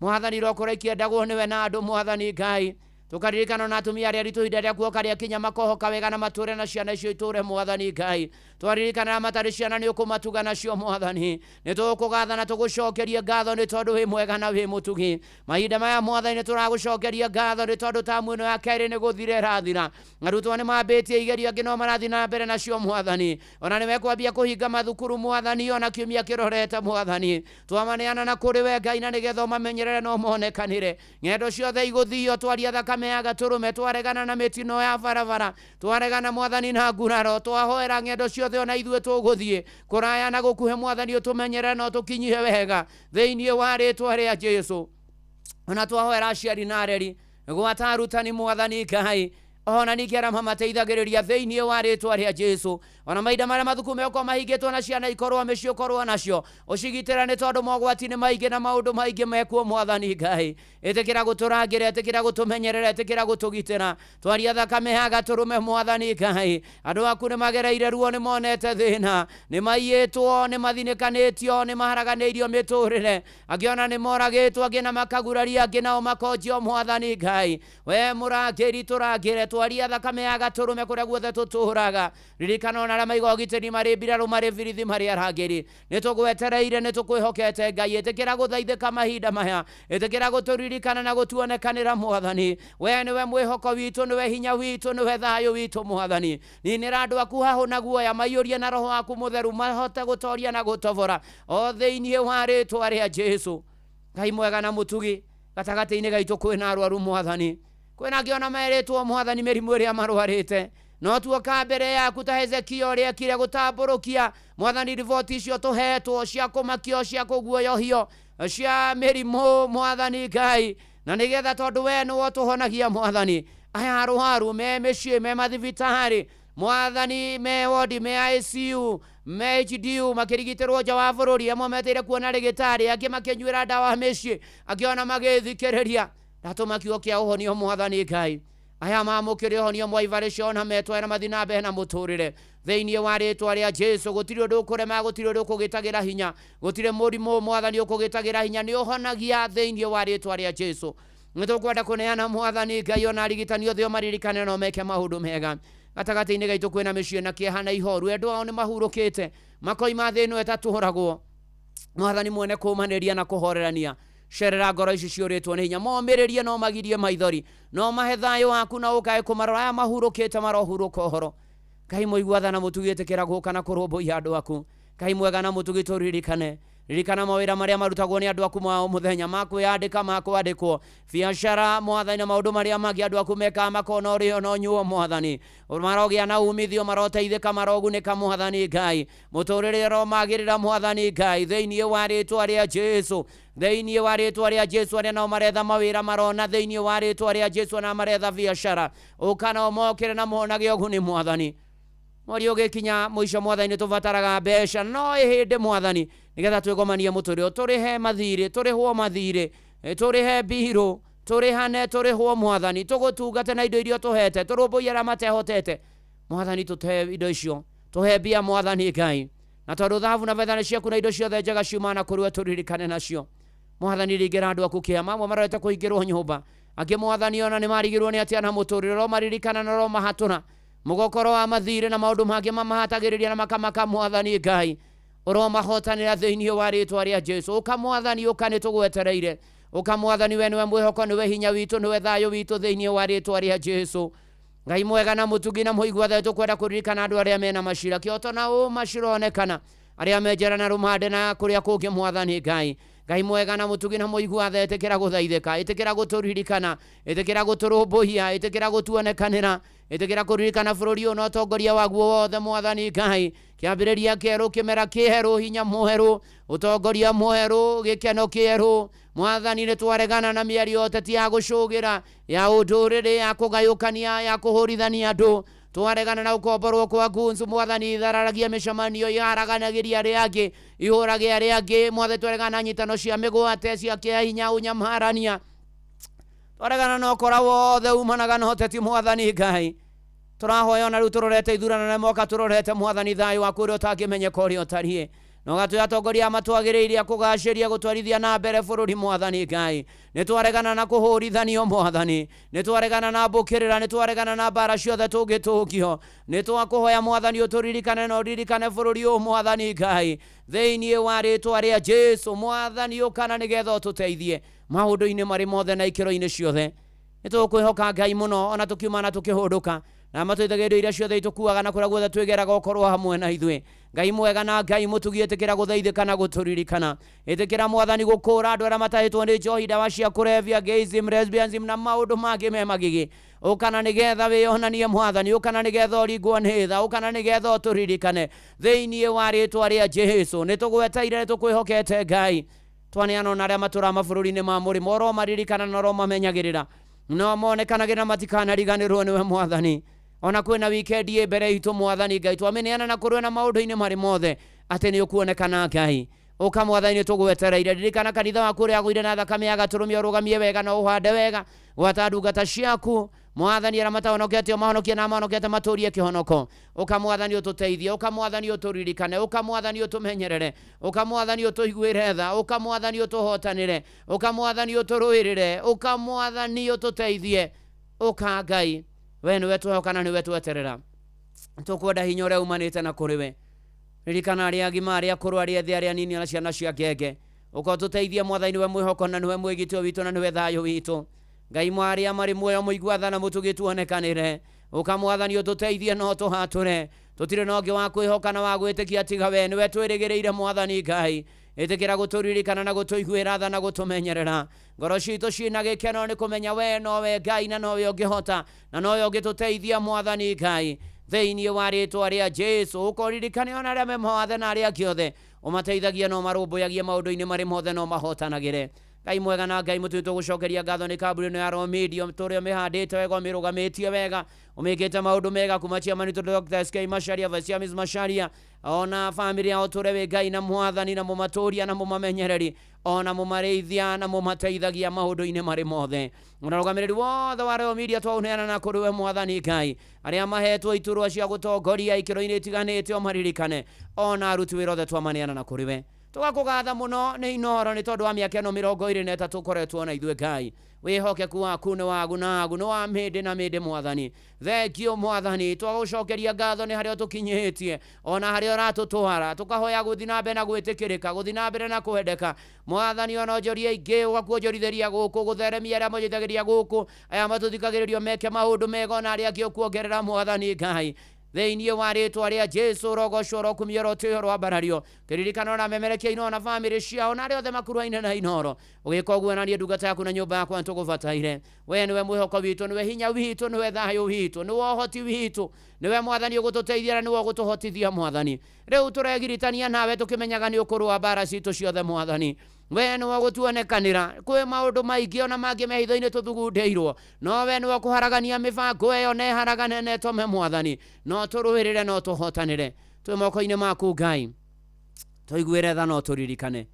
mwathani, irokora ikĩendagwo nĩwe na andũ mwathani Ngai. Tũkaririkana na atumia arĩa aritũ ihinda rĩa kuoka rĩa kinya makohoka wega na matũre na ciana icio itũre mwathani Ngai. Twaririkana matarĩ ciana nĩ ũkũmatuga nacio mwathani. Nĩ tũkũgatha na tũgũcokerie ngatho nĩ tondũ wĩ mwega na wĩ mũtugi. Mahinda maya mwathani nĩ tũragũcokeria ngatho nĩ tondũ tamu ĩno ya kerĩ nĩ gũthira ĩrathira. Arutwo nĩ mambĩtie igerio, angĩ no marathiĩ na mbere nacio mwathani. Ona nĩ mekwambia kũhinga mathukuru mwathani, ona kiumia kĩrorete mwathani. Twamaneana na kũrĩ we Ngai na nĩgetha ũmamenyerere na ũmonekanĩre. Ng'endo ciothe igũthio, twaria thakame ya gatũrũme, twaregana na mĩtino ya barabara, twaregana mwathani na nguraro, twahoera ng'endo ciothe ona ithuĩ tũgũthiĩ kũraya na gũkuhĩ mwathani, ũtũmenyerere na ũtũkinyie wega thĩinĩ wa rĩtwa rĩa Jesũ. Ona twahoera aciari na areri gwata arutani mwathani Ngai, ona ningĩ arĩa mamateithagĩrĩria thĩinĩ wa rĩtwa rĩa Jesũ. Ona mahinda marĩa mathukuru megũkorwo mahingĩtwo na ciana ikorwo mĩciĩ ũkorwo nacio, ũcigitĩra nĩ tondũ mogwati nĩ maingĩ na maũndũ maingĩ mekuo mwathani Ngai. Ĩtĩkĩra gũtũrangĩra, ĩtĩkĩra gũtũmenyerera, ĩtĩkĩra gũtũgitĩra. Twaria thakame ya gatũrũme mwathani Ngai. Andũ aku nĩ magereire ruo, nĩ monete thĩna, nĩ maiyĩtwo, nĩ mathinĩkanĩtio, nĩ maharaganĩirio mĩtũrĩre, angĩ ona nĩ moragĩtwo, angĩ na makaguraria, angĩ nao makonjio mwathani Ngai. We mũrangĩri tũrangĩre, twaria thakame ya gatũrũme kũrĩa guothe tũtũraga. Ririkana ona arĩa maigaga ũgitĩri marĩ mbirarũ, marĩ birithi, marĩ arangĩri. Nĩ tũgwetereire, nĩ tũkwĩhokete Ngai. Ĩtĩkĩra gũthaithĩka mahinda maya, ĩtĩkĩra gũtũririkana na gũtuonekanĩra mwathani. We nĩwe mwĩhoko witũ, nĩwe hinya witũ, nĩwe thayũ witũ mwathani. Ninĩra andũ aku hahũ na guoya, maiyũrie na roho waku mũtheru, mahote gũtoria na gũtobora o thĩinĩ wa rĩtwa rĩa Jesũ. Ngai mwega na mũtugi, gatagatĩ-inĩ gaitũ kwĩna arwaru mwathani, kwĩna angĩ ona merĩtwo mwathani mĩrimũ ĩrĩa marwarĩte, no tuoka mbere yaku ta Hezekia ũrĩa ekire gũtambũrũkia mwathani riboti icio tũhetwo cia kũmakio, cia kũguoyohio, cia mĩrimũ mwathani Ngai, na nĩgetha tondũ we nĩwe ũtũhonagia mwathani. Aya arwaru me mĩciĩ, me mathibitarĩ mwathani, me wodi, me ICU, me HDU, makĩrigitĩrwo nja wa bũrũri, amwe meteire kuona rĩgĩtarĩ, angĩ makĩnyuĩra ndawa mĩciĩ, angĩ ona magĩthikĩrĩria. Ndatũma kiugo kĩa ũhonio mwathani Ngai. Aya mamũkĩre ũhonio mwa ibarĩ ciao na metware mathiĩ na mbere na mũtũrĩre thĩinĩ wa rĩtwa rĩa Jesu. Gũtirĩ ũndũ ũkũrema, gũtirĩ ũndũ ũkũgĩtagĩra hinya, gũtirĩ mũrimũ mwathani ũkũgĩtagĩra hinya, nĩ ũhonagia thĩinĩ wa rĩtwa rĩa Jesu. Nĩtũkwenda kũneana mwathani Ngai ona arigitani othe maririkane no meke maũndũ mega. Gatagatĩ-inĩ gaitũ kwĩna mĩciĩ na kĩeha na ihoru, endwa ao nĩ mahurũkĩte makoima thĩ ĩno ĩtatũragwo. Mwathani mwene kũmanĩria na kũhorerania, cerera ngoro ici ciũrĩtwo nĩ hinya, momĩrĩrie no magirie maithori, no mahe thayũ waku na ũkae kũmarora aya mahurũkĩte marohurũka ũhoro. Ngai mũigua tha na mũtugi, ĩtĩkĩra gũka na kũrũmbũiya andũ aku. Ngai mwega na mũtugi, tũririkane, ririkana mawĩra marĩa marutagwo nĩ andũ aku ma o mũthenya, ma kwĩyandĩka, ma kwandĩkwo biacara mwathani, na maũndũ marĩa mangĩ andũ aku mekaga makona ũrĩo na ũnyuo mwathani, marogĩa na umithio, maroteithĩka, marogunĩka mwathani Ngai, mũtũrĩre ũromagĩrĩra mwathani Ngai thĩinĩ wa rĩtwa rĩa Jesu, thĩinĩ wa rĩtwa rĩa Jesu. Arĩa nao maretha mawĩra marona thĩinĩ wa rĩtwa rĩa Jesu, na maretha biacara ũka nao mokĩre na monage ũguni mwathani. Mweri ũgĩkinya mũico mwathani nĩ tũbataraga mbeca, no ĩhĩndĩ mwathani nĩgetha twĩgomanie mũtũrĩre, tũrĩhe mathirĩ, tũrĩhwo mathirĩ, tũrĩhe mbirũ, tũrĩhane, tũrĩhwo mwathani, tũgũtungate na indo iria ũtũhete, tũrũmbũiye arĩa matehotete mwathani, tũhe indo icio, tũhe mbia mwathani Ngai, na tondũ thahabu na betha nĩ ciaku na indo ciothe njega ciumana kũrĩ we, tũririkane nacio mwathani. Ringĩra andũ aku kĩama, amwe marorete kũhingĩrwo nyũmba, angĩ mwathani ona nĩ marigirwo nĩ atĩa na mũtũrĩre, ũromaririkana na ũromahatũra mũgokoro wa mathirĩ na maũndũ mangĩ mamahatagĩrĩria na makamaka mwathani Ngai, ũromahotanĩra thĩinĩ wa rĩtwa rĩa Jesu. Ũka mwathani, ũka, nĩ tũgwetereire. Ũka mwathani, we nĩwe mwĩhoko, nĩwe hinya witũ, nĩwe thayũ witũ thĩinĩ wa rĩtwa rĩa Jesu. Ngai mwega na mũtugi na mũigua tha, tũkwenda kũririkana andũ arĩa mena macira kĩoto na ũma cironekana, arĩa me njera na rũmande na kũrĩa kũngĩ mwathani Ngai. Ngai mwega na mũtugi na mũigua tha, ĩtĩkĩra gũthaithĩka, ĩtĩkĩra gũtũririkana, ĩtĩkĩra gũtũrũmbũiya, ĩtĩkĩra gũtuonekanĩra, ĩtĩkĩra kũririkana bũrũri ũyũ na ũtongoria waguo wothe mwathani Ngai. Kĩambĩrĩria kĩerũ, kĩmera kĩerũ, hinya mwerũ, ũtongoria mwerũ, gĩkeno kĩerũ mwathani. Nĩ twaregana na mĩario ũteti ya gũcũgĩra, ya ũndũrĩrĩ, ya kũgayũkania, ya kũhũrithania andũ. Twaregana na ũkomborwo kwa ngunzu mwathani, thararagia mĩcemanio, yaraganagĩria arĩa angĩ, ihũrage arĩa angĩ mwathani. Twaregana na nyitano cia mĩgwate, cia kĩahinya, ũnyamarania, twaregana na ũkora wothe umanaga na ũteti mwathani Ngai. Tũrahoya ona rĩu tũrorete ithurano na moka tũrorete mwathani, thayũ waku ũrĩa ũtangĩmenyeka ũrĩa ũtariĩ, na ũgatũhe atongoria matwagĩrĩire kũgacĩria, gũtwarithia na mbere bũrũri mwathani Ngai. Nĩ twaregana na kũhũrithanio mwathani, nĩ twaregana na mbũkĩrĩra, nĩ twaregana na mbara ciothe tũngĩtũngio. Nĩ twakũhoya mwathani ũtũririkane na ũririkane bũrũri ũyũ mwathani Ngai thĩinĩ wa rĩtwa rĩa Jesu. Mwathani ũkana nĩgetha ũtũteithie maũndũ-inĩ marĩ mothe na ikĩro-inĩ ciothe. Nĩ tũkwĩhoka Ngai mũno ona tũkiuma na tũkĩhũndũka, na matũithagia indo iria ciothe itũkuaga na kũrĩa guothe twĩgeraga ũkorwo hamwe na ithuĩ. Ngai mwega na Ngai mũtugi, ĩtĩkĩra gũthaithĩka na gũtũririkana, ĩtĩkĩra mwathani gũkũra andũ arĩa matahĩtwo nĩ njohi, ndawa cia kũrebia, gayism, lesbianism na maũndũ mangĩ me magigi. Ũkana nĩgetha wĩyonanie mwathani, ũkana nĩgetha ũringwo nĩ tha, ũkana nĩgetha ũtũririkane thĩinĩ wa rĩtwa rĩa Jesu. Nĩ tũgweteire, nĩ tũkwĩhokete Ngai. Twaneana ona arĩa matũraga mabũrũri-inĩ ma mũrĩmo, ũromaririkana na ũromamenyagĩrĩra, no monekanagĩra matikanariganĩrwo nĩwe mwathani. Ona kwĩna wikendi ĩ mbere itũ mwathani Ngai, twamĩneana na kũrĩ na maũndũ-inĩ marĩ mothe atĩ nĩ ũkuonekana Ngai. Ũka mwathani, nĩ tũgwetereire. Ririkana kanitha waku ũrĩa agũire na thakame ya gatũrũme, ũrũgamie wega na ũhande wega, gwata ndungata ciaku mwathani, arĩa matahonokete ũmahonokie na mahonokete matũrie kĩhonoko. Ũka mwathani ũtũteithie, ũka mwathani ũtũririkane, ũka mwathani ũtũmenyerere, ũka mwathani ũtũiguĩre tha, ũka mwathani ũtũhotanĩre, ũka mwathani ũtũrũĩrĩre, ũka mwathani ũtũteithie. Ũka Ngai, we nĩwe twehoka na nĩwe tweterera, tũkwenda hinya ũrĩa umanĩte na kũrĩ we. Ririkana arĩa agima, arĩa akũrũ, arĩa ethĩ, arĩa anini na ciana cia ngenge. Ũka ũtũteithie mwathani, nĩwe mwĩhoko na nĩwe mwĩgitio witũ na nĩwe thayũ witũ. Ngai mwarĩa marĩ muoyo mũigua tha na mũtugi, tuonekanĩre. Ũka mwathani ũtũteithie no tũhatũre, tũtirĩ na ũngĩ wa kwĩhoka na wa gwĩtĩkia tiga we, nĩwe twĩrĩgĩrĩire mwathani Ngai. Ĩtĩkĩra gũtũririkana na gũtũiguĩra tha na gũtũmenyerera. Ngoro citũ ciĩna gĩkeno nĩ kũmenya we nowe Ngai na nowe ũngĩhota na nowe ũngĩtũteithia mwathani Ngai thĩinĩ wa rĩtwa rĩa Jesu. Ũkoririkane ona arĩa me mawathe na arĩa angĩ othe, ũmateithagie no marũmbũyagie maũndũ-inĩ marĩ mothe no mahotanagĩre. Ngai mwega na Ngai mũtugi, tũgũcokeria ngatho nĩ kambuni ĩno ya Royal Media, tũrĩa ũmĩhandĩte wega, ũmĩrũgamĩtie wega, ũmĩkĩte maũndũ mega kuma chairman witũ Dr. SK Macharia, Vice Chairman Macharia, ona famĩlĩ yao, tũre wĩ Ngai na mwathani na mũmatũria na mũmamenyereri ona mũmarĩithia na mũmateithagia maũndũ-inĩ marĩ mothe. Ona rũgamĩrĩri wothe wa Royal Media twaũneana na kũrĩ we mwathani Ngai, arĩa mahetwo iturwa cia gũtongoria ikĩro-inĩ itiganĩte ũmaririkane, ona aruti wĩra othe twamaneana na kũrĩ we. Tũgakũgatha mũno nĩ Inooro nĩ tondũ wa mĩaka ĩno 23 ũkoretwo na ithuĩ Ngai. Wĩhokeku waku nĩ wagu na agu, nĩ wa mĩndĩ na mĩndĩ mwathani. Thengio mwathani, twagũcokeria ngatho nĩ harĩa ũtũkinyĩtie ona harĩa ũratũtwara. Tũkahoya gũthiĩ na mbere na gwĩtĩkĩrĩka, gũthiĩ na mbere na kwendeka mwathani. Ona onjoria aingĩ ũgakuonjorithĩria gũkũ, gũtheremia arĩa monjorithagĩria gũkũ, aya matũthikagĩrĩrio meke maũndũ mega, ona arĩa angĩ ũkuongerera mwathani Ngai. Thĩinĩ wa rĩtwa rĩa Jesu, rogocwo, rokumio, rotĩo, rwambarario, kĩririkano na memerekia Inooro na bamĩrĩ ciao na arĩa othe makuruhaine na Inooro. Ũgĩka ũguo na niĩ ndungata yaku na nyũmba yakwa nĩtũgũbataire. We nĩwe mwĩhoko witũ, nĩwe hinya witũ, nĩwe thayũ witũ, nĩwe ũhoti witũ, nĩwe mwathani ũgũtũteithia na nĩwe ũgũtũhotithia mwathani. Rĩu tũregiritania nawe tũkĩmenyaga nĩ ũkũrũa mbara citũ ciothe mwathani. We nĩwe ũgũtuonekanĩra kwĩ maũndũ maingĩ ona mangĩ mehitho-inĩ tũthugundĩirwo, no we nĩwe ũkũharagania mĩbango ĩyo na ĩharagane na ĩtũme mwathani no tũrũĩrĩre no tũhotanĩre. Twĩ moko-inĩ maku Ngai, tũiguĩre tha no tũririkane,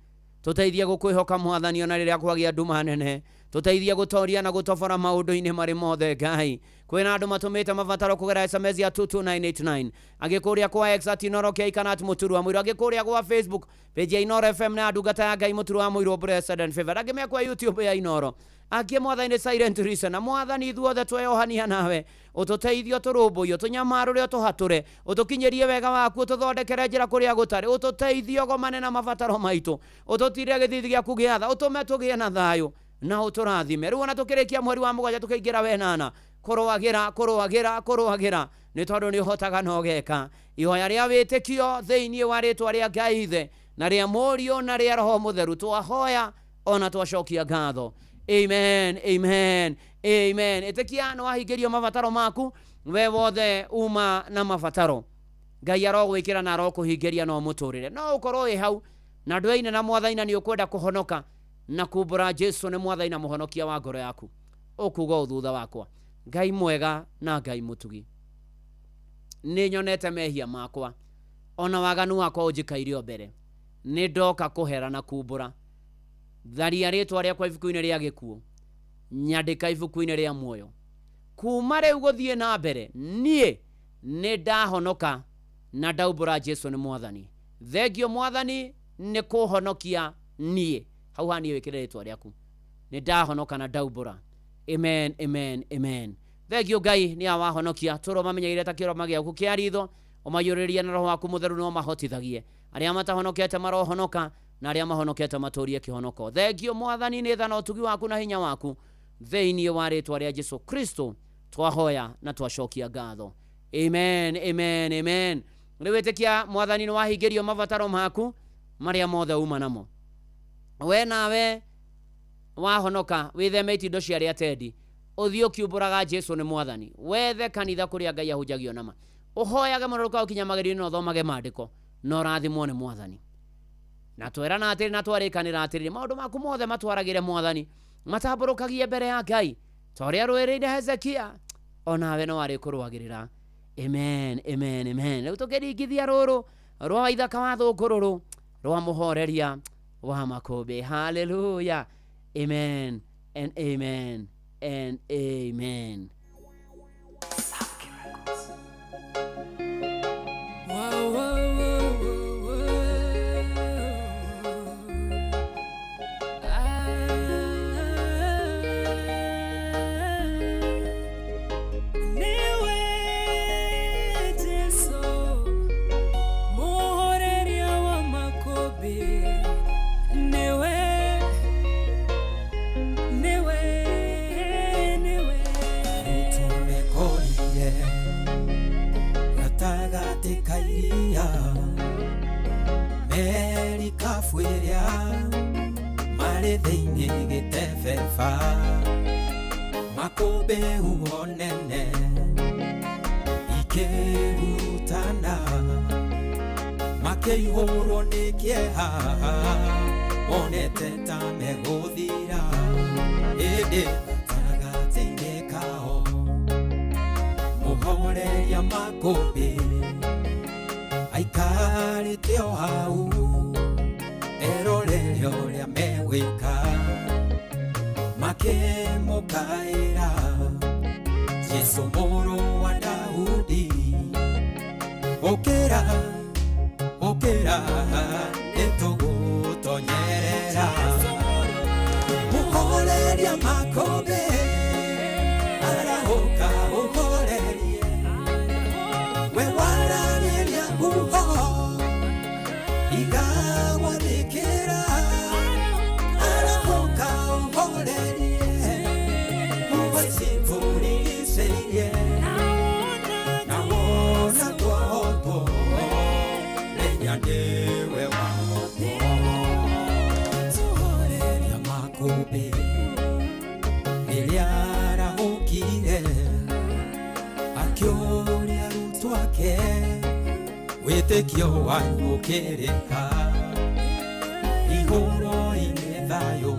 tũteithie gũkwĩhoka mwathani ona rĩrĩa kwagĩa nduma nene, tũteithie gũtoria na gũtobora maũndũ-inĩ marĩ mothe Ngai. Kwĩna andũ matũmĩte mabataro kũgerera SMS ya 22989, angĩ kũrĩa kwa X at Inooro K kana at Mũturu wa Mũirũ, angĩ kũrĩa gwa Facebook page ya Inooro FM na ndungata ya Ngai Mũturu wa Mũirũ Blessed and Favored, angĩ mekwa YouTube ya Inooro, angĩ mwathani Silent Listener. Mwathani ithuothe tweyohania nawe, ũtũteithie, ũtũrũmbũiye, ũtũnyamarũre, ũtũhatũre, ũtũkinyĩrie wega waku, ũtũthondekere njĩra kũrĩa gũtarĩ, ũtũteithie ũgomane na mabataro maitũ, ũtũtirĩre gĩthithi gĩaku gĩa tha, ũtũme tũgĩe na thayũ na ũtũrathime. Rĩu ona tũkĩrĩkia mweri wa 7 tũkĩingĩra wenana, kũrũagĩra kũrũagĩra kũrũagĩra, nĩ tondũ nĩ ũhotaga na ũgeka. Ihoya rĩa wĩtĩkio thĩinĩ wa rĩtwa rĩa Ngai Ithe na rĩa Mũriũ na rĩa Roho Mũtheru twahoya ona twacokia ngatho. Amen, amen, amen. Ĩtĩkia nĩ wahingĩrio mabataro maku, we wothe uma na mabataro Ngai arogwĩkĩra na arokũhingĩria no mũtũrĩre. No ũkorwo wĩ hau na ndũyaine na mwathani na nĩ ũkwenda kũhonoka na kumbũra Jesu nĩ mwathani na mũhonokia wa ngoro yaku, ũkuga ũũ thutha wakwa: Ngai mwega na Ngai mũtugi, nĩ nyonete mehia makwa ona waganu wakwa ũnjikaire o mbere, nĩ ndoka kũhera na kumbũra. Tharia rĩtwa rĩakwa ibuku-inĩ rĩa gĩkuũ, nyandĩka ibuku-inĩ rĩa muoyo. Kuma rĩu gũthiĩ na mbere niĩ nĩ ndahonoka na ndaumbũra Jesu nĩ mwathani. Thengio mwathani nĩ kũhonokia niĩ. Hau ha niĩ wĩkĩre rĩtwa rĩaku, nĩ ndahonoka na ndaumbũra. Amen, amen, amen. Thengio Ngai nĩ awahonokia, tũrwo mamenyagĩrĩre ta kĩroma gĩaku kĩa ritho, ũmaiyũrĩrĩrie na roho waku mũtheru no mahotithagie. Arĩa matahonokete marohonoka na arĩa mahonokete matũrie kĩhonoko. Thengio mwathani nĩ tha na ũtugi waku na hinya waku, thĩinĩ wa rĩtwa rĩa Jesu Kristo twahoya na twacokia ngatho. Amen, amen, amen. Rĩu ĩtĩkia mwathani nĩ wahingĩrio mabataro maku marĩa mothe uma namo. We nawe wahonoka, wĩtheme itindo cia arĩa atendi, ũthiĩ ũkiumbũraga Jesu nĩ mwathani, wethe kanitha kũrĩa Ngai ahunjagio nama, ũhoyage mũno ndũkaũkinya magerio-inĩ na ũthomage maandĩko na ũrathimwo nĩ mwathani. Na twerana atĩrĩ na twarĩkanĩra atĩrĩrĩ, maũndũ maku mothe matwaragĩre mwathani, matambũrũkagie mbere ya Ngai ta ũrĩa rũĩrĩire Hezekia, onawe no arĩkũrũagĩrĩra. Amen, amen, amen. Rĩu tũkĩringithia rũrũ rwa ithaka wa thũngũrũrũ rwa mũhoreria wa makũmbĩ. Hallelujah. Amen and amen and amen. Niwe Jesu muhoreria wa makũmbĩ, niwe, niwe, niwe. Tũmekorire gatagatĩ ka iria, merikabu ĩrĩa marĩ thĩinĩ gĩtebeba, makũmbĩ huho nene ikĩrutana, makĩihũrwo nĩ kĩeha, Monete ta megũthira ĩndĩ gatagatĩ-inĩ kao mũhoreria makũmbĩ aikarĩte o hau erorere ũrĩa megwĩka makĩmũkaĩra Jesũ mũrũ wa Daudi ũkĩra ũkĩra nĩtũgũtonyerera mũhoreria makũmbĩ arahũka ũhorerie we waragĩria huho igagwathĩkĩra arahũka ũhorerie huho icitũrigicĩirie na wona twahotwo menya nĩwe wahotwo tũhoreria makũmbĩ rĩrĩa arahũkire akĩũria arutwo ake wĩtĩkio wanyu ũkĩrĩka igũrũ-inĩ thayũ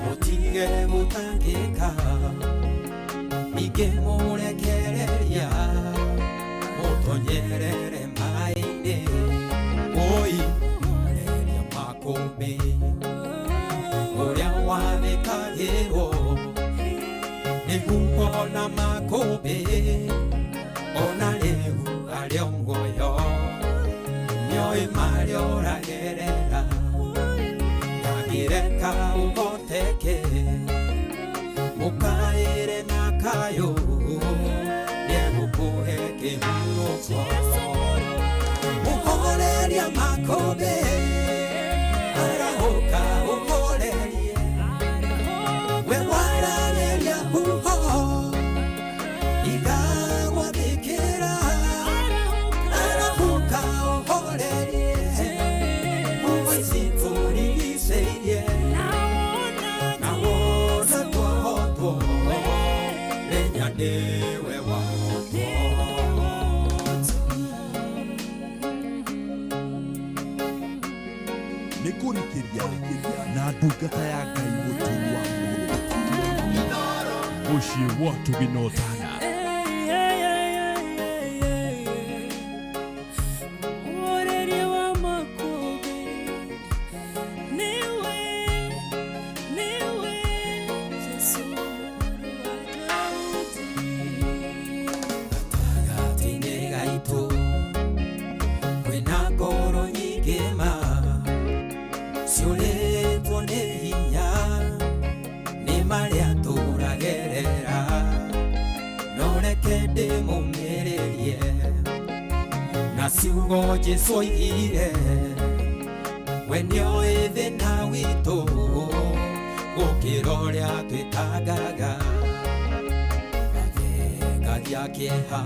mũtige gũtangĩka ningĩ mũrekereria mũtonyerere maĩ-inĩ oi mũreria makũmbĩ ũrĩa wathĩkagĩrwo nĩguo na makũmbĩ ona rĩu arĩ o muoyo nĩoĩ marĩa ũragerera ndangĩreka ũhoteke mũkaĩre na kayũ nĩegũkũhe kĩhurũko mũhoreria makũmbĩ arahũka ũhorerie we waragĩria huho igagwathĩkĩra arahũka ũhorerie huho icitũrigicĩirie na wona twahotwo menya nĩwe wahotwo nĩ kũrikĩria na ndungata ya ngai mũturi wa mũciĩ wa tũginotana Mũhoreria wa makũmbĩ nĩwe nĩwe Jesũ mũrũ wa Daudi gatagatĩ-inĩ gaitũ kwĩna ngoro nyingĩ ma ciũrĩtwo nĩ hinya nĩ marĩa tũragerera no reke ndĩmũmĩrĩrie na ciugo Jesũ oigire we nĩoĩ thĩna witũ gũkĩra ũrĩa twĩtangaga athengagia kĩeha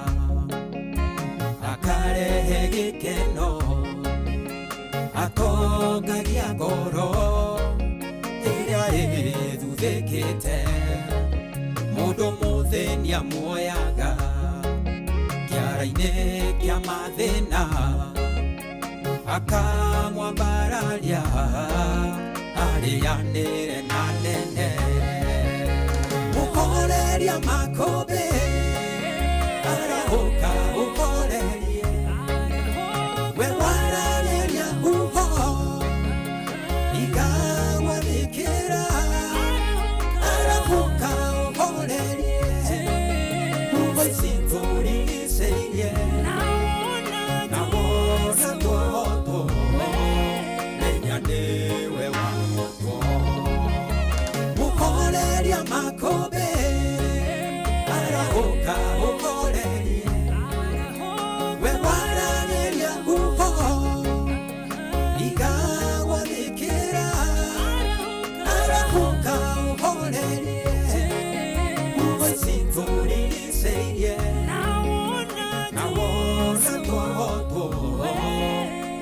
akarehe gĩkeno atongagia ngoro ĩrĩa ĩthuthĩkĩte mũndũ mũthĩni amuoyaga kĩara-inĩ kĩa mathĩna akamwambararia arĩanĩre na nene mũhoreria makũmbĩ arahũka ũhorerie we waragĩria huho igagwathĩkĩra arahũka ũhorerie huho icitũrigicĩirie na wona twahotwo menya nĩwe wahotwo mũhoreria makũmbĩ arahũka ũhorerie we waragĩria huho igagwathĩkĩra arahũka ũhorerie huho icitũrigicĩirie na wona twahotwo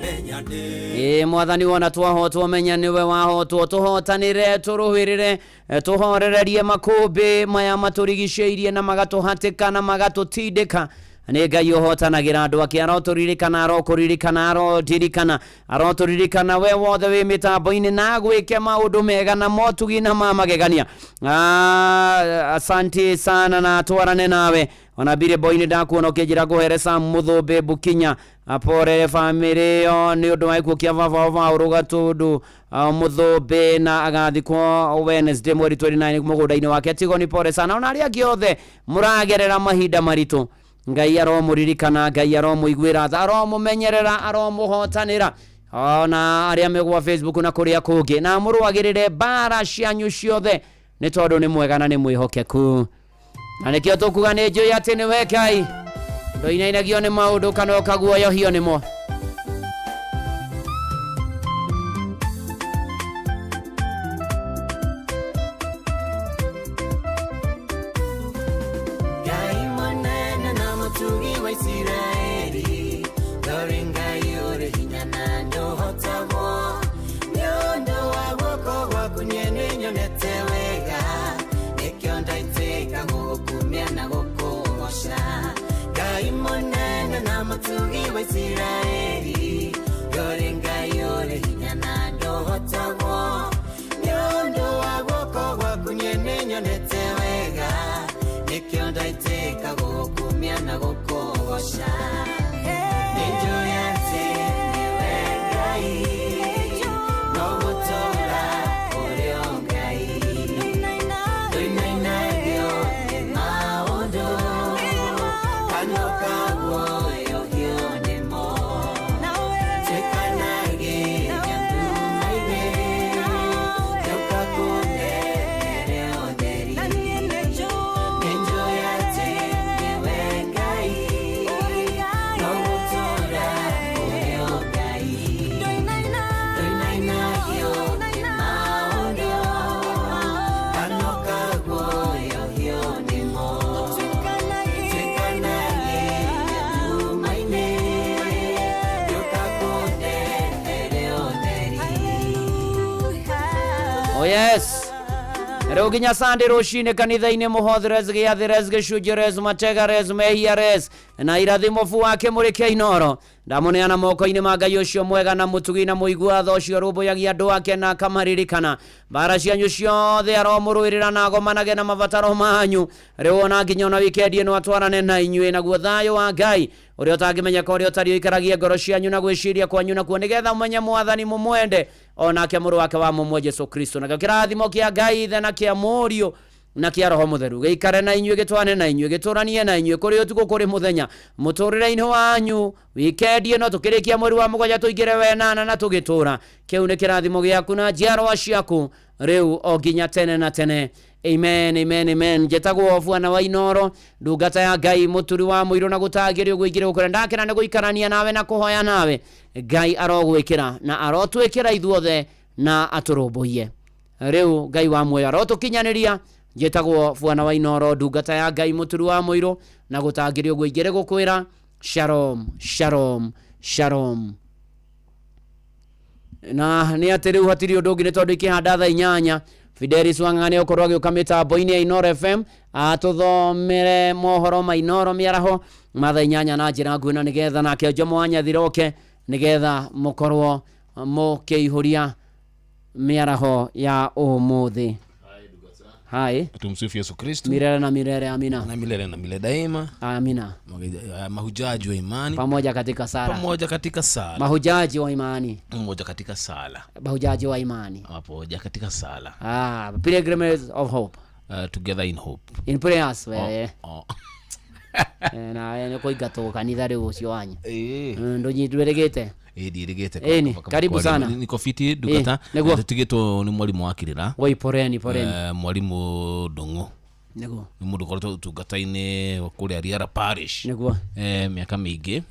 menya nĩ ĩ mwathani wona twahotwo menya nĩwe wahotwo tũhotanĩre tũrũhĩrĩre tũhorererie makũmbĩ maya matũrigicĩirie na magatũhatĩka na magatũtindĩka. Nĩ Ngai ũhotanagĩra andũ ake. Arotũririkana, arokũririkana, arondirikana, arotũririkana we wothe wĩ mĩtambo-inĩ, na agwĩke maũndũ mega na motugi na ma magegania. Asante sana na twarane nawe. Ona bire boy-inĩ ndakuona ũkĩnjĩra ngũhere Sam Mũthũmbĩ Bukinya aporere bamĩrĩ ĩyo nĩ ũndũ wa gĩkuũ kĩa baba wao Paũlũ Gatũndũ Mũthũmbĩ, na agathikwo Wednesday mweri 29 mũgũnda-inĩ wake. Tigoni, pore sana. Ona arĩa angĩ othe mũragerera mahinda maritũ, Ngai aromũririkana, Ngai aromũiguĩra tha, aromũmenyerera, aromũhotanĩra. Ona arĩa megwa Facebook na kũrĩa kũngĩ, na mũrũagĩrĩre mbara cianyu ciothe, nĩ tondũ nĩ mwega na nĩ mwĩhokeku. Na nĩkĩo tũkuga nĩ njũĩ atĩ nĩwe Ngai, ndũinainagio nĩ maũndũ kana ũkaguoyohio nĩmo. Ngai mũnene na mũtugi wa Isiraeli, ndũrĩ Ngai ũrĩ hinya na ndũhotagwo. Nĩ ũndũ wa guoko gwaku niĩ nĩnyonete wega, nĩkĩo ndaitĩka gũgũkumia na gũkũgoca. Ngai mũnene na mũtugi wa Isiraeli, ndũrĩ Ngai ũrĩ hinya na ndũhotagwo. Nĩ ũndũ wa guoko gwaku niĩ nĩnyonete wega, nĩkĩo ndaitĩka gũgũkumia na gũkũgoca. Nĩnjũĩ atĩ nĩwe Ngai, no gũtũũra ũrĩ o Ngai. Ndũinainagio nĩ maũndũ, kana ũkaguoyohio nĩmo. Tuĩkanagia nduma-inĩ, nĩũka kũnenere ũtheri. Nĩnjũĩ atĩ nĩwe Ngai, no gũtũũra ũrĩ o Ngai. Ndũinainagio nĩ maũndũ, kana ũkaguoyohio nĩmo. Tuĩkanagia nduma-inĩ, nĩũka kũnenere ũtheri. Oh yes. Rĩu nginya Sunday rũcinĩ kanitha-inĩ, mũhothires, gĩathĩres, gĩcunjĩres, mategares, mehiares na irathimo bu wake mũrĩkia Inoro. Ndamũneana moko-inĩ ma Ngai ũcio mwega na mũtugi na mũigua tha, ũcio ũrũmbũyagia andũ ake na akamaririkana. Mbara cianyu ciothe aromũrũĩrĩra na agomanage na mabataro manyu. Rĩu ona nginya ona wikendi ĩno atwarane na inyuĩ, naguo thayũ wa Ngai ũrĩa ũtangĩmenyeka, ũrĩa ũtariĩ, ũikaragie ngoro cianyu na gwĩciria kwanyu nakuo, nĩgetha mũmenye Mwathani, mũmwende, onake mũrũ wake wa mũmwe Jesu Kristo. Nakĩo kĩrathimo kĩa Ngai Ithe na kĩa Mũriũ na kĩa Roho Mũtheru gĩikare na inyuĩ, gĩtwane na inyuĩ, gĩtũranie na inyuĩ, kũrĩ ũtukũ kũrĩ mũthenya, mũtũrĩre-inĩ wanyu. Wikendi ĩno tũkĩrĩkia mweri wa mũgwanja, tũingĩre wenana na tũgĩtũra, kĩu nĩ kĩrathimo gĩaku na njiarwa ciaku rĩu o nginya tene na tene. Amen, amen, amen. Njĩtagwo Bwana wa Inoro, ndungata ya Ngai, mũturi wa mũirũ na gũtangĩrĩ ũguo ingĩrĩ gũkũra. Ndakena nĩ gũikarania nawe na kũhoya nawe. Ngai arogwĩkĩra na arotwĩkĩra ithuothe na atũrũmbũiye. Rĩu Ngai wa muoyo arotũkinyanĩria. Njĩtagwo Bwana wa Inoro, ndungata ya Ngai, mũturi wa mũirũ na gũtangĩrĩ ũguo ingĩrĩ gũkwĩra shalom, shalom, shalom. Na nĩ atĩ rĩu hatirĩ ũndũ ũngĩ, nĩ tondũ ikĩhanda thaa 8 Fidelis Wang'ang'a nĩ ũkorwo agĩũka mĩtambo-inĩ ya Inoro FM atũthomere mohoro ma Inoro mĩaraho ma thaa 8 na njĩra nguhĩ, na nĩgetha nake Jomo wa Nyathiroke, nĩgetha mũkorwo mũkĩihũria mĩaraho ya ũmũthĩ. Hai. Tumsifu Yesu Kristo. Milele na milele, amina. Na milele na milele daima. Amina. Mahujaji wa imani pamoja katika sala. Pamoja katika sala. Mahujaji wa imani pamoja katika sala. Mahujaji wa imani pamoja katika sala. Pilgrims of hope. Together in hope. In prayers wewe. Oh. Na nĩ kũingatwo kanitha rĩu ũcio wanyu. Ndũnyitwĩrĩgĩte. Ndirigite. Ĩni, karibu sana. Niko fiti ndungata. Nĩguo. Tutigĩtwo nĩ mwarimũ wa kĩrĩra. Woi, poreni, poreni. Mwarimũ Ndung'u. Nĩguo. Nĩ mũndũ ũkoretwo ũtungata-inĩ wa kũrĩa Riara Parish. Nĩguo. Mĩaka mĩingĩ.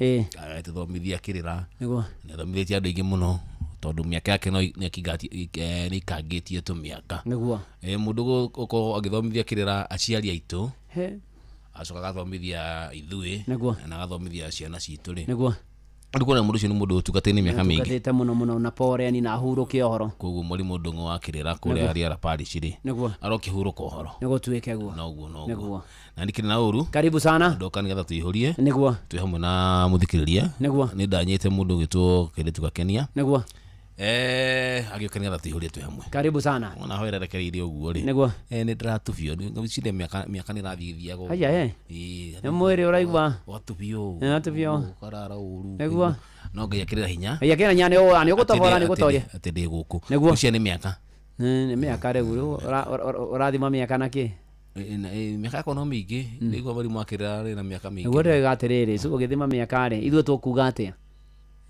Agĩtũthomithia kĩrĩra. Nĩguo. Nĩ athomithĩtie andũ aingĩ mũno, tondũ mĩaka yake no nĩ ikangĩtie tũmĩaka. Nĩguo. Mũndũ ũkorwo agĩthomithia kĩrĩra aciari aitũ. He. Acoka agathomithia ithuĩ. Nĩguo. Na agathomithia ciana citũ rĩ. Nĩguo. Rĩu kuona mũndũ ũcio nĩ mũndũ ũtungatĩte mĩaka mĩingĩ. Tungatĩte mũno mũno na pore ni na ahurũke ũhoro. Koguo mwarimũ Ndung'u wa Kĩrĩra kũrĩa Riara Parish rĩ, Nĩguo. arokĩhurũka ũhoro. Nĩgũtuĩke guo. Noguo noguo. Nĩguo. Na ndikĩrĩ na ũru. Karibu sana. Ndoka nĩgetha tũihũrie. Nĩguo. Twĩ hamwe na mũthikĩrĩria. Nĩguo. Nĩ ndanyĩte mũndũ ũgĩtwo Kĩrĩtu Gakenia. Nĩguo. Agĩũka nĩgetha tũihũrie twĩ hamwe. Karibu sana. Ona ho ĩrerekereirie ũguo rĩ. Nĩguo. Nĩ ndĩratubio. Ngwĩciria mĩaka nĩ ĩrathiĩ ĩthiaga ũguo. Aya, eh. Ĩĩ. Nĩ mwĩrĩ ũraigua. Ũgatubio. Ũgatubio. Ũkarara ũru. Nĩguo. No Ngai akĩrĩ na hinya. Ngai akĩrĩ na hinya nĩ ũgũtobora nĩ ũgũtoria. Atĩ ndĩ gũkũ. Nĩguo. Ũcio nĩ mĩaka. Nĩ mĩaka rĩu ũrathima mĩaka na kĩ? Mĩaka yakwa no mĩingĩ. Nĩguo mwarimũ akĩrĩra rĩ na mĩaka mĩingĩ. Nĩguo ndĩroiga atĩrĩrĩ, cu ũgĩthima mĩaka rĩ, ithuĩ tũkuga atĩa?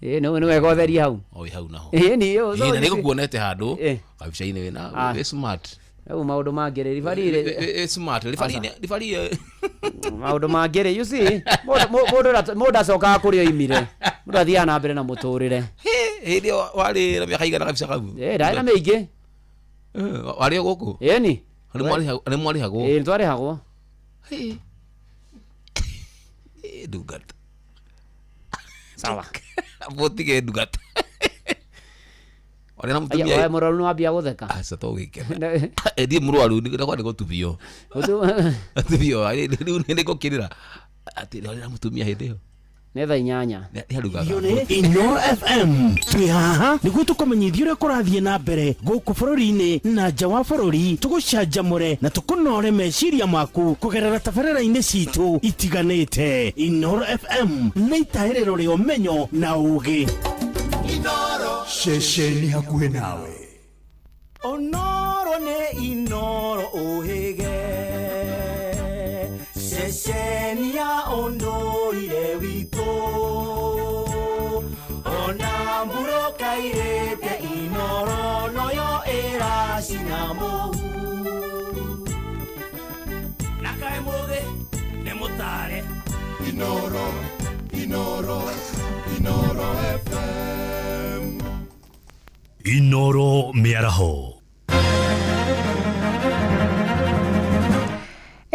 Nĩ wega ũtherie hau. O wĩ hau naho. Ĩĩ, ni Ĩĩ, na nĩngũkuonete handũ kabica-inĩ wĩna wĩ smart. Rĩu maũndũ mangĩ rĩ, ribari rĩ. Wĩ smart. Ribari maũndũ mangĩ rĩ, you see, mũndũ acokaga kũrĩa oimire. Mũndũ athiaga na mbere na mũtũrĩre. Hĩndĩ ĩyo warĩ na mĩaka igana kabica kau. Ĩĩ, ndarĩ na mĩingĩ. Warĩ o gũkũ? Ĩni. Nĩ mwarĩhagwo? Ĩĩ, nĩ twarĩhagwo. Ndungata. Sawa. Mũtige ndungata. Warĩ na mũtumia. Aya, mũrwaru nĩ wambia gũtheka. Aca to gĩkena. Ndiĩ mũrwaru, ndakwa nĩ gũtubio. Gũtubio, rĩu nĩ ngũkĩrĩra. Atĩ warĩ na mũtumia hĩndĩ ĩyo. Nĩ thaa 8. Nĩ Inoro FM twĩ haha nĩguo tũkũmenyithia ũrĩa kũrathiĩ na mbere gũkũ bũrũri-inĩ na nja wa bũrũri, tũgũcanjamũre na tũkũnore meciria maku kũgerera tabarĩra-inĩ citũ itiganĩte. Inoro FM nĩ itahĩrĩro rĩa ũmenyo na ũũgĩ. Ceceni hakuhĩ nawe. Onoro nĩ Inoro ũhĩge, ceceni ya ũndũire witũ, ona mbura kairĩte Inoro noyo ĩracina mũhu. Na kaĩ mũgĩ nĩ mũtare. Inoro, Inoro, Inoro FM. Inoro mĩaraho.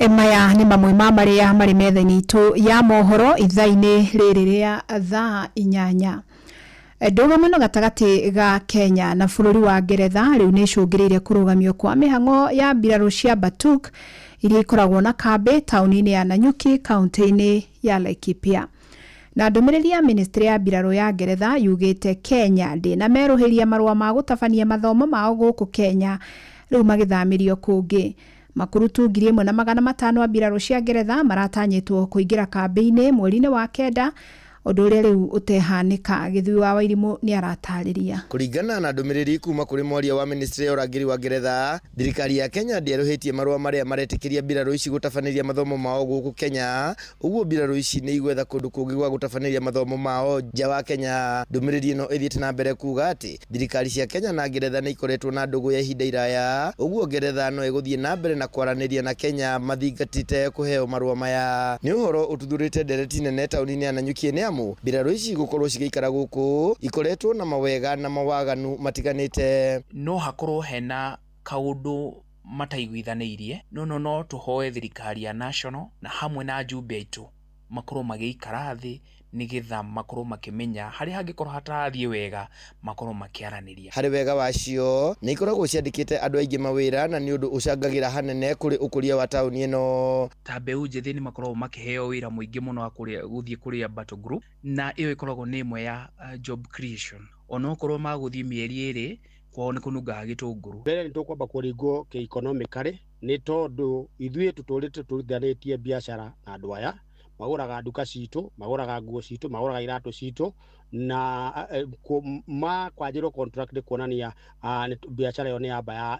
Maya nĩ mamwe ma marĩa marĩ metha-inĩ itũ ya mohoro ithaa-inĩ rĩrĩ rĩa thaa 8. Ndũgamano gatagatĩ ga Kenya na bũrũri wa Ngeretha rĩu nĩ icũngĩrĩirie kũrũgamio kwa mĩhang'o ya mbirarũ cia Batuk iria ikoragwo na kambĩ taũni-inĩ ya Nanyuki kaunti-inĩ ya Laikipia. Na ndũmĩrĩri ya ministry ya mbirarũ ya Ngeretha yugĩte Kenya ndĩnamerũhĩria marũa ma gũtabania mathomo mao gũkũ Kenya rĩu magĩthamĩrio kũngĩ. Makurutu 1500 a mbirarũ cia Ngeretha maratanyĩtwo kũingĩra kambĩ-inĩ mweri-inĩ wa 9, ũndũ ũrĩa rĩu ũtehanĩka. Gĩthui wa Wairimũ nĩ aratarĩria. Kũringana na ndũmĩrĩri kuma kũrĩ mwaria wa ministry ya ũrangĩri wa Ngeretha, thirikari ya Kenya ndĩerũhĩtie marũa marĩa maretĩkĩria mbirarũ ici gũtabanĩria mathomo mao gũkũ Kenya. Ũguo mbirarũ ici nĩ igwetha kũndũ kũngĩ gwa gũtabanĩria mathomo mao nja wa Kenya. Ndũmĩrĩri ĩno ĩthiĩte na mbere kuga atĩ thirikari cia Kenya na Ngeretha nĩ ikoretwo na ndũgũ ya ihinda iraya, ũguo Ngeretha no ĩgũthiĩ na mbere na kwaranĩria na Kenya mathingatĩte kũheo marũa maya. Nĩ ũhoro ũtuthũrĩte ndereti nene taũni-inĩ ya Nanyuki nĩ amu mbirarũ ici gũkorwo cigĩikara gũkũ ikoretwo na mawega na mawaganu matiganĩte. No hakorwo hena kaũndũ mataiguithanĩirie, no tũhoe thirikari ya national na hamwe na njumbe aitũ makorwo magĩikara thĩ nĩgetha makorwo makĩmenya harĩa hangĩkorwo hatarathiĩ wega makorwo makĩaranĩria. Harĩ wega wacio nĩ ikoragwo ciandĩkĩte andũ aingĩ mawĩra na nĩ ũndũ ũcangagĩra hanene kũrĩ ũkũria wa taũni ĩno. Ta mbeũ njĩthĩ nĩ makoragwo makĩheo wĩra mũingĩ mũno wa gũthiĩ kũrĩa battle group, na ĩyo ĩkoragwo nĩ ĩmwe ya job creation. Onokorwo magũthiĩ mĩeri 2 kwao nĩ kũnungaga gĩtũngũrũ. Mbere nĩ tũkwamba kũringwo kĩ-economically nĩ tondũ ithuĩ tũtũrĩte tũrutithanĩtie biacara na andũ aya magũraga nduka citũ, magũraga nguo citũ, magũraga iratũ citũ, na makwanjĩrwo contract nĩ kuonania biacara ĩyo nĩ yamba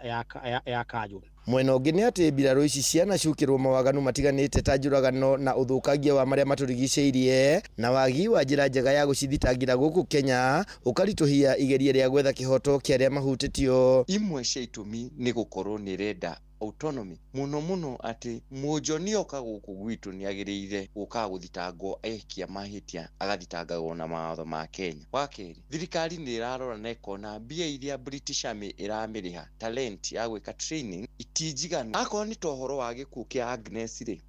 ya kanjũ. Mwena ũngĩ nĩ atĩ mbirarũ ici cianacukĩrwo mawaganu matiganĩte ta njũragano na ũthũkangia wa marĩa matũrigicĩirie na wagi wa njĩra njega ya gũcithitangĩra gũkũ Kenya ũkaritũhia igeria rĩa gwetha kĩhoto kĩa arĩa mahutĩtio. Imwe cia itũmi nĩ gũkorwo nĩ ĩrenda autonomy muno muno atĩ mũnjoni oka gũkũ gwitũ nĩ agĩrĩire gũkaga gũthitangwo ekia mahĩtia agathitangagwo na mawatho ma Kenya. Wa kerĩ, thirikari nĩ ĩrarora na ĩkona mbia iria British Army ĩramĩrĩha talent ya gwĩka training itinjiganu. Akorwo nĩ ta ũhoro wa gĩkuũ kĩa Agnes rĩ,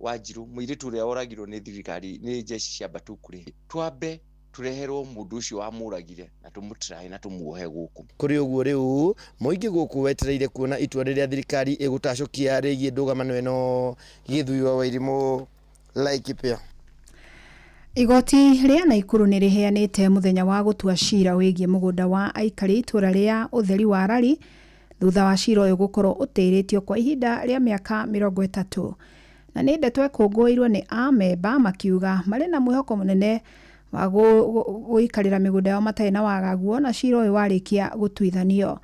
Wanjiru mũirĩtu ũrĩa woragirwo nĩ thirikari nĩ jeshi cia Batuk rĩ, twambe Tũreherwo mũndũ ũcio wamũragire na tũmũtirae na tũmuohe gũkũ. Kũrĩ ũguo rĩu mũingĩ gũkũ wetereire kuona itua rĩrĩa thirikari ĩgũtacũkia rĩgiĩ ndũgamano ĩno. Gĩthui wa Wairimũ, Laikipia. Igoti rĩa Naikuru nĩ rĩheanĩte mũthenya wa gũtua cira wĩgiĩ mũgũnda wa aikari itũra rĩa ũtheri wa Rari thutha wa cira ũyũ gũkorwo ũtĩrĩtio kwa ihinda rĩa mĩaka 30. Na nĩ ndeto ĩkũngũĩirwo nĩ amemba makiuga marĩ na mwĩhoko mũnene wa gũikarĩra mĩgũnda yao matarĩ na wagagu na cira ũyũ warĩkia gũtuithanio.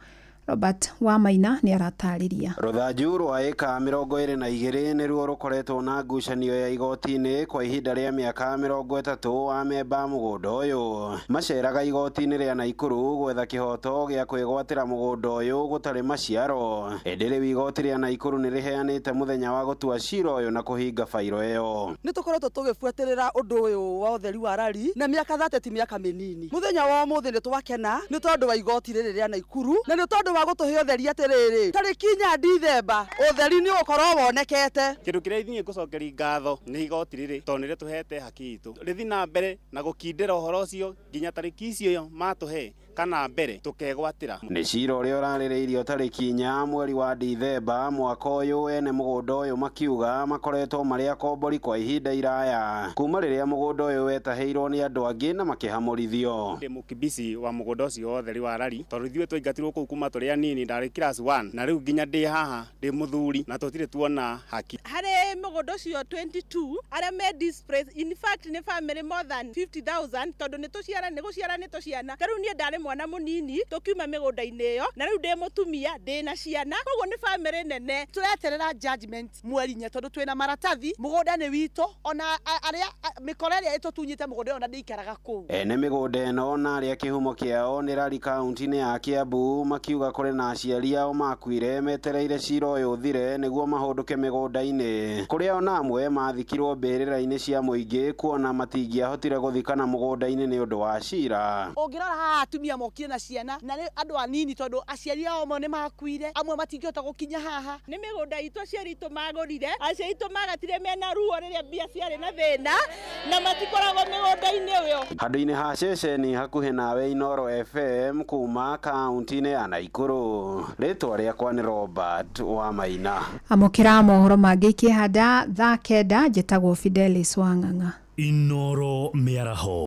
Robert Wamaina nĩ aratarĩria. Rũthanju rwa ĩka 22 nĩruo rũkoretwo na ngucanio ya igoti-inĩ kwa ihinda rĩa mĩaka 30. Amemba mũgũnda ũyũ maceraga igoti-inĩ rĩa Naikuru gwetha kĩhoto gĩa kwĩgwatĩra mũgũnda ũyũ gũtarĩ maciaro. Ĩndĩ rĩu igoti rĩa Naikuru nĩ rĩheanĩte mũthenya wa gũtua cira ũyũ na kũhinga bairo ĩyo. Nĩ tũkoretwo tũgĩbuatĩrĩra ũndũ ũyũ wa ũtheri wa Rari na mĩaka 30 ti mĩaka mĩnini. Mũthenya wa ũmũthĩ nĩ twakena nĩ tondũ wa igoti rĩrĩ rĩa Naikuru na nĩ tondũ wa gũtũhe ũtheri atĩrĩrĩ, tarĩki 4 Dithemba ũtheri nĩ ũgũkorwo wonekete. Kĩndũ kĩrĩa ithuĩ ngũcokeria ngatho nĩ igoti rĩrĩ tondũ nĩrĩo tũhete haki itũ rĩthi na mbere na gũkindĩra ũhoro ũcio nginya tarĩki icio matũhe kana mbere tukegwatĩra. Nĩ cira ũrĩa ũrarĩrĩirio tarĩki 4 mweri wa Dithemba mwaka ũyũ. Ene mũgũnda ũyũ makiuga makoretwo marĩ akombori kwa ihinda iraya kuma rĩrĩa mũgũnda ũyũ wetahĩirwo nĩ andũ angĩ na makĩhamũrithio. Ndĩ mũkibici wa mũgũnda ũcio wa ũtheri wa Rari tondũ ithuĩ twaingatirwo kũu kuma tũrĩ anini, ndarĩ class 1 na rĩu nginya ndĩ haha ndĩ mũthuri na tũtirĩ tuona haki. Harĩ mũgũnda ũcio 22 arĩa me displaced, in fact nĩ family more than 50,000 tondũ nĩ tũciara nĩ gũciara nĩ tũciana. Ta rĩu niĩ ndarĩ mwana mũnini tũkiuma mĩgũnda-inĩ ĩyo na rĩu ndĩ mũtumia ndĩ na ciana, koguo nĩ family nene. Tũreterera judgment mweri 4 tondũ twĩna maratathi, mũgũnda nĩ witũ, ona arĩa mĩkora ĩrĩa ĩtũtunyĩte mũgũnda ĩyo na ndĩikaraga kũu. Ene mĩgũnda ĩno na arĩa kĩhumo kĩao nĩ Rari kaunti-inĩ ya Kiambu makiuga kũrĩ na aciari ao makuire metereire cira ũyũ ũthire nĩguo mahũndũke mĩgũnda-inĩ, kũrĩa ona amwe mathikirwo mbĩrĩra-inĩ cia mũingĩ kuona matingĩahotire gũthikana mũgũnda-inĩ nĩ ũndũ wa cira. Ũngĩrora haha atumia mokire na ciana na nĩ andũ anini tondũ aciari ao amwe nĩ makuire, amwe matingĩhota gũkinya haha. Nĩ mĩgũnda itũ aciari itũ magũrire, aciari itũ magatire mena ruo rĩrĩa mbia ciarĩ na thĩna na matikoragwo mĩgũnda-inĩ ũyũ. Handũ-inĩ ha ceceni hakuhĩ nawe Inooro FM kuma kaunti-inĩ ya Naikuru, rĩtwa rĩakwa nĩ Robert Wamaina. Amũkĩra mohoro mangĩ ikĩhanda thaa 9. Njĩtagwo Fidelis Wang'ang'a. Inooro mĩaraho.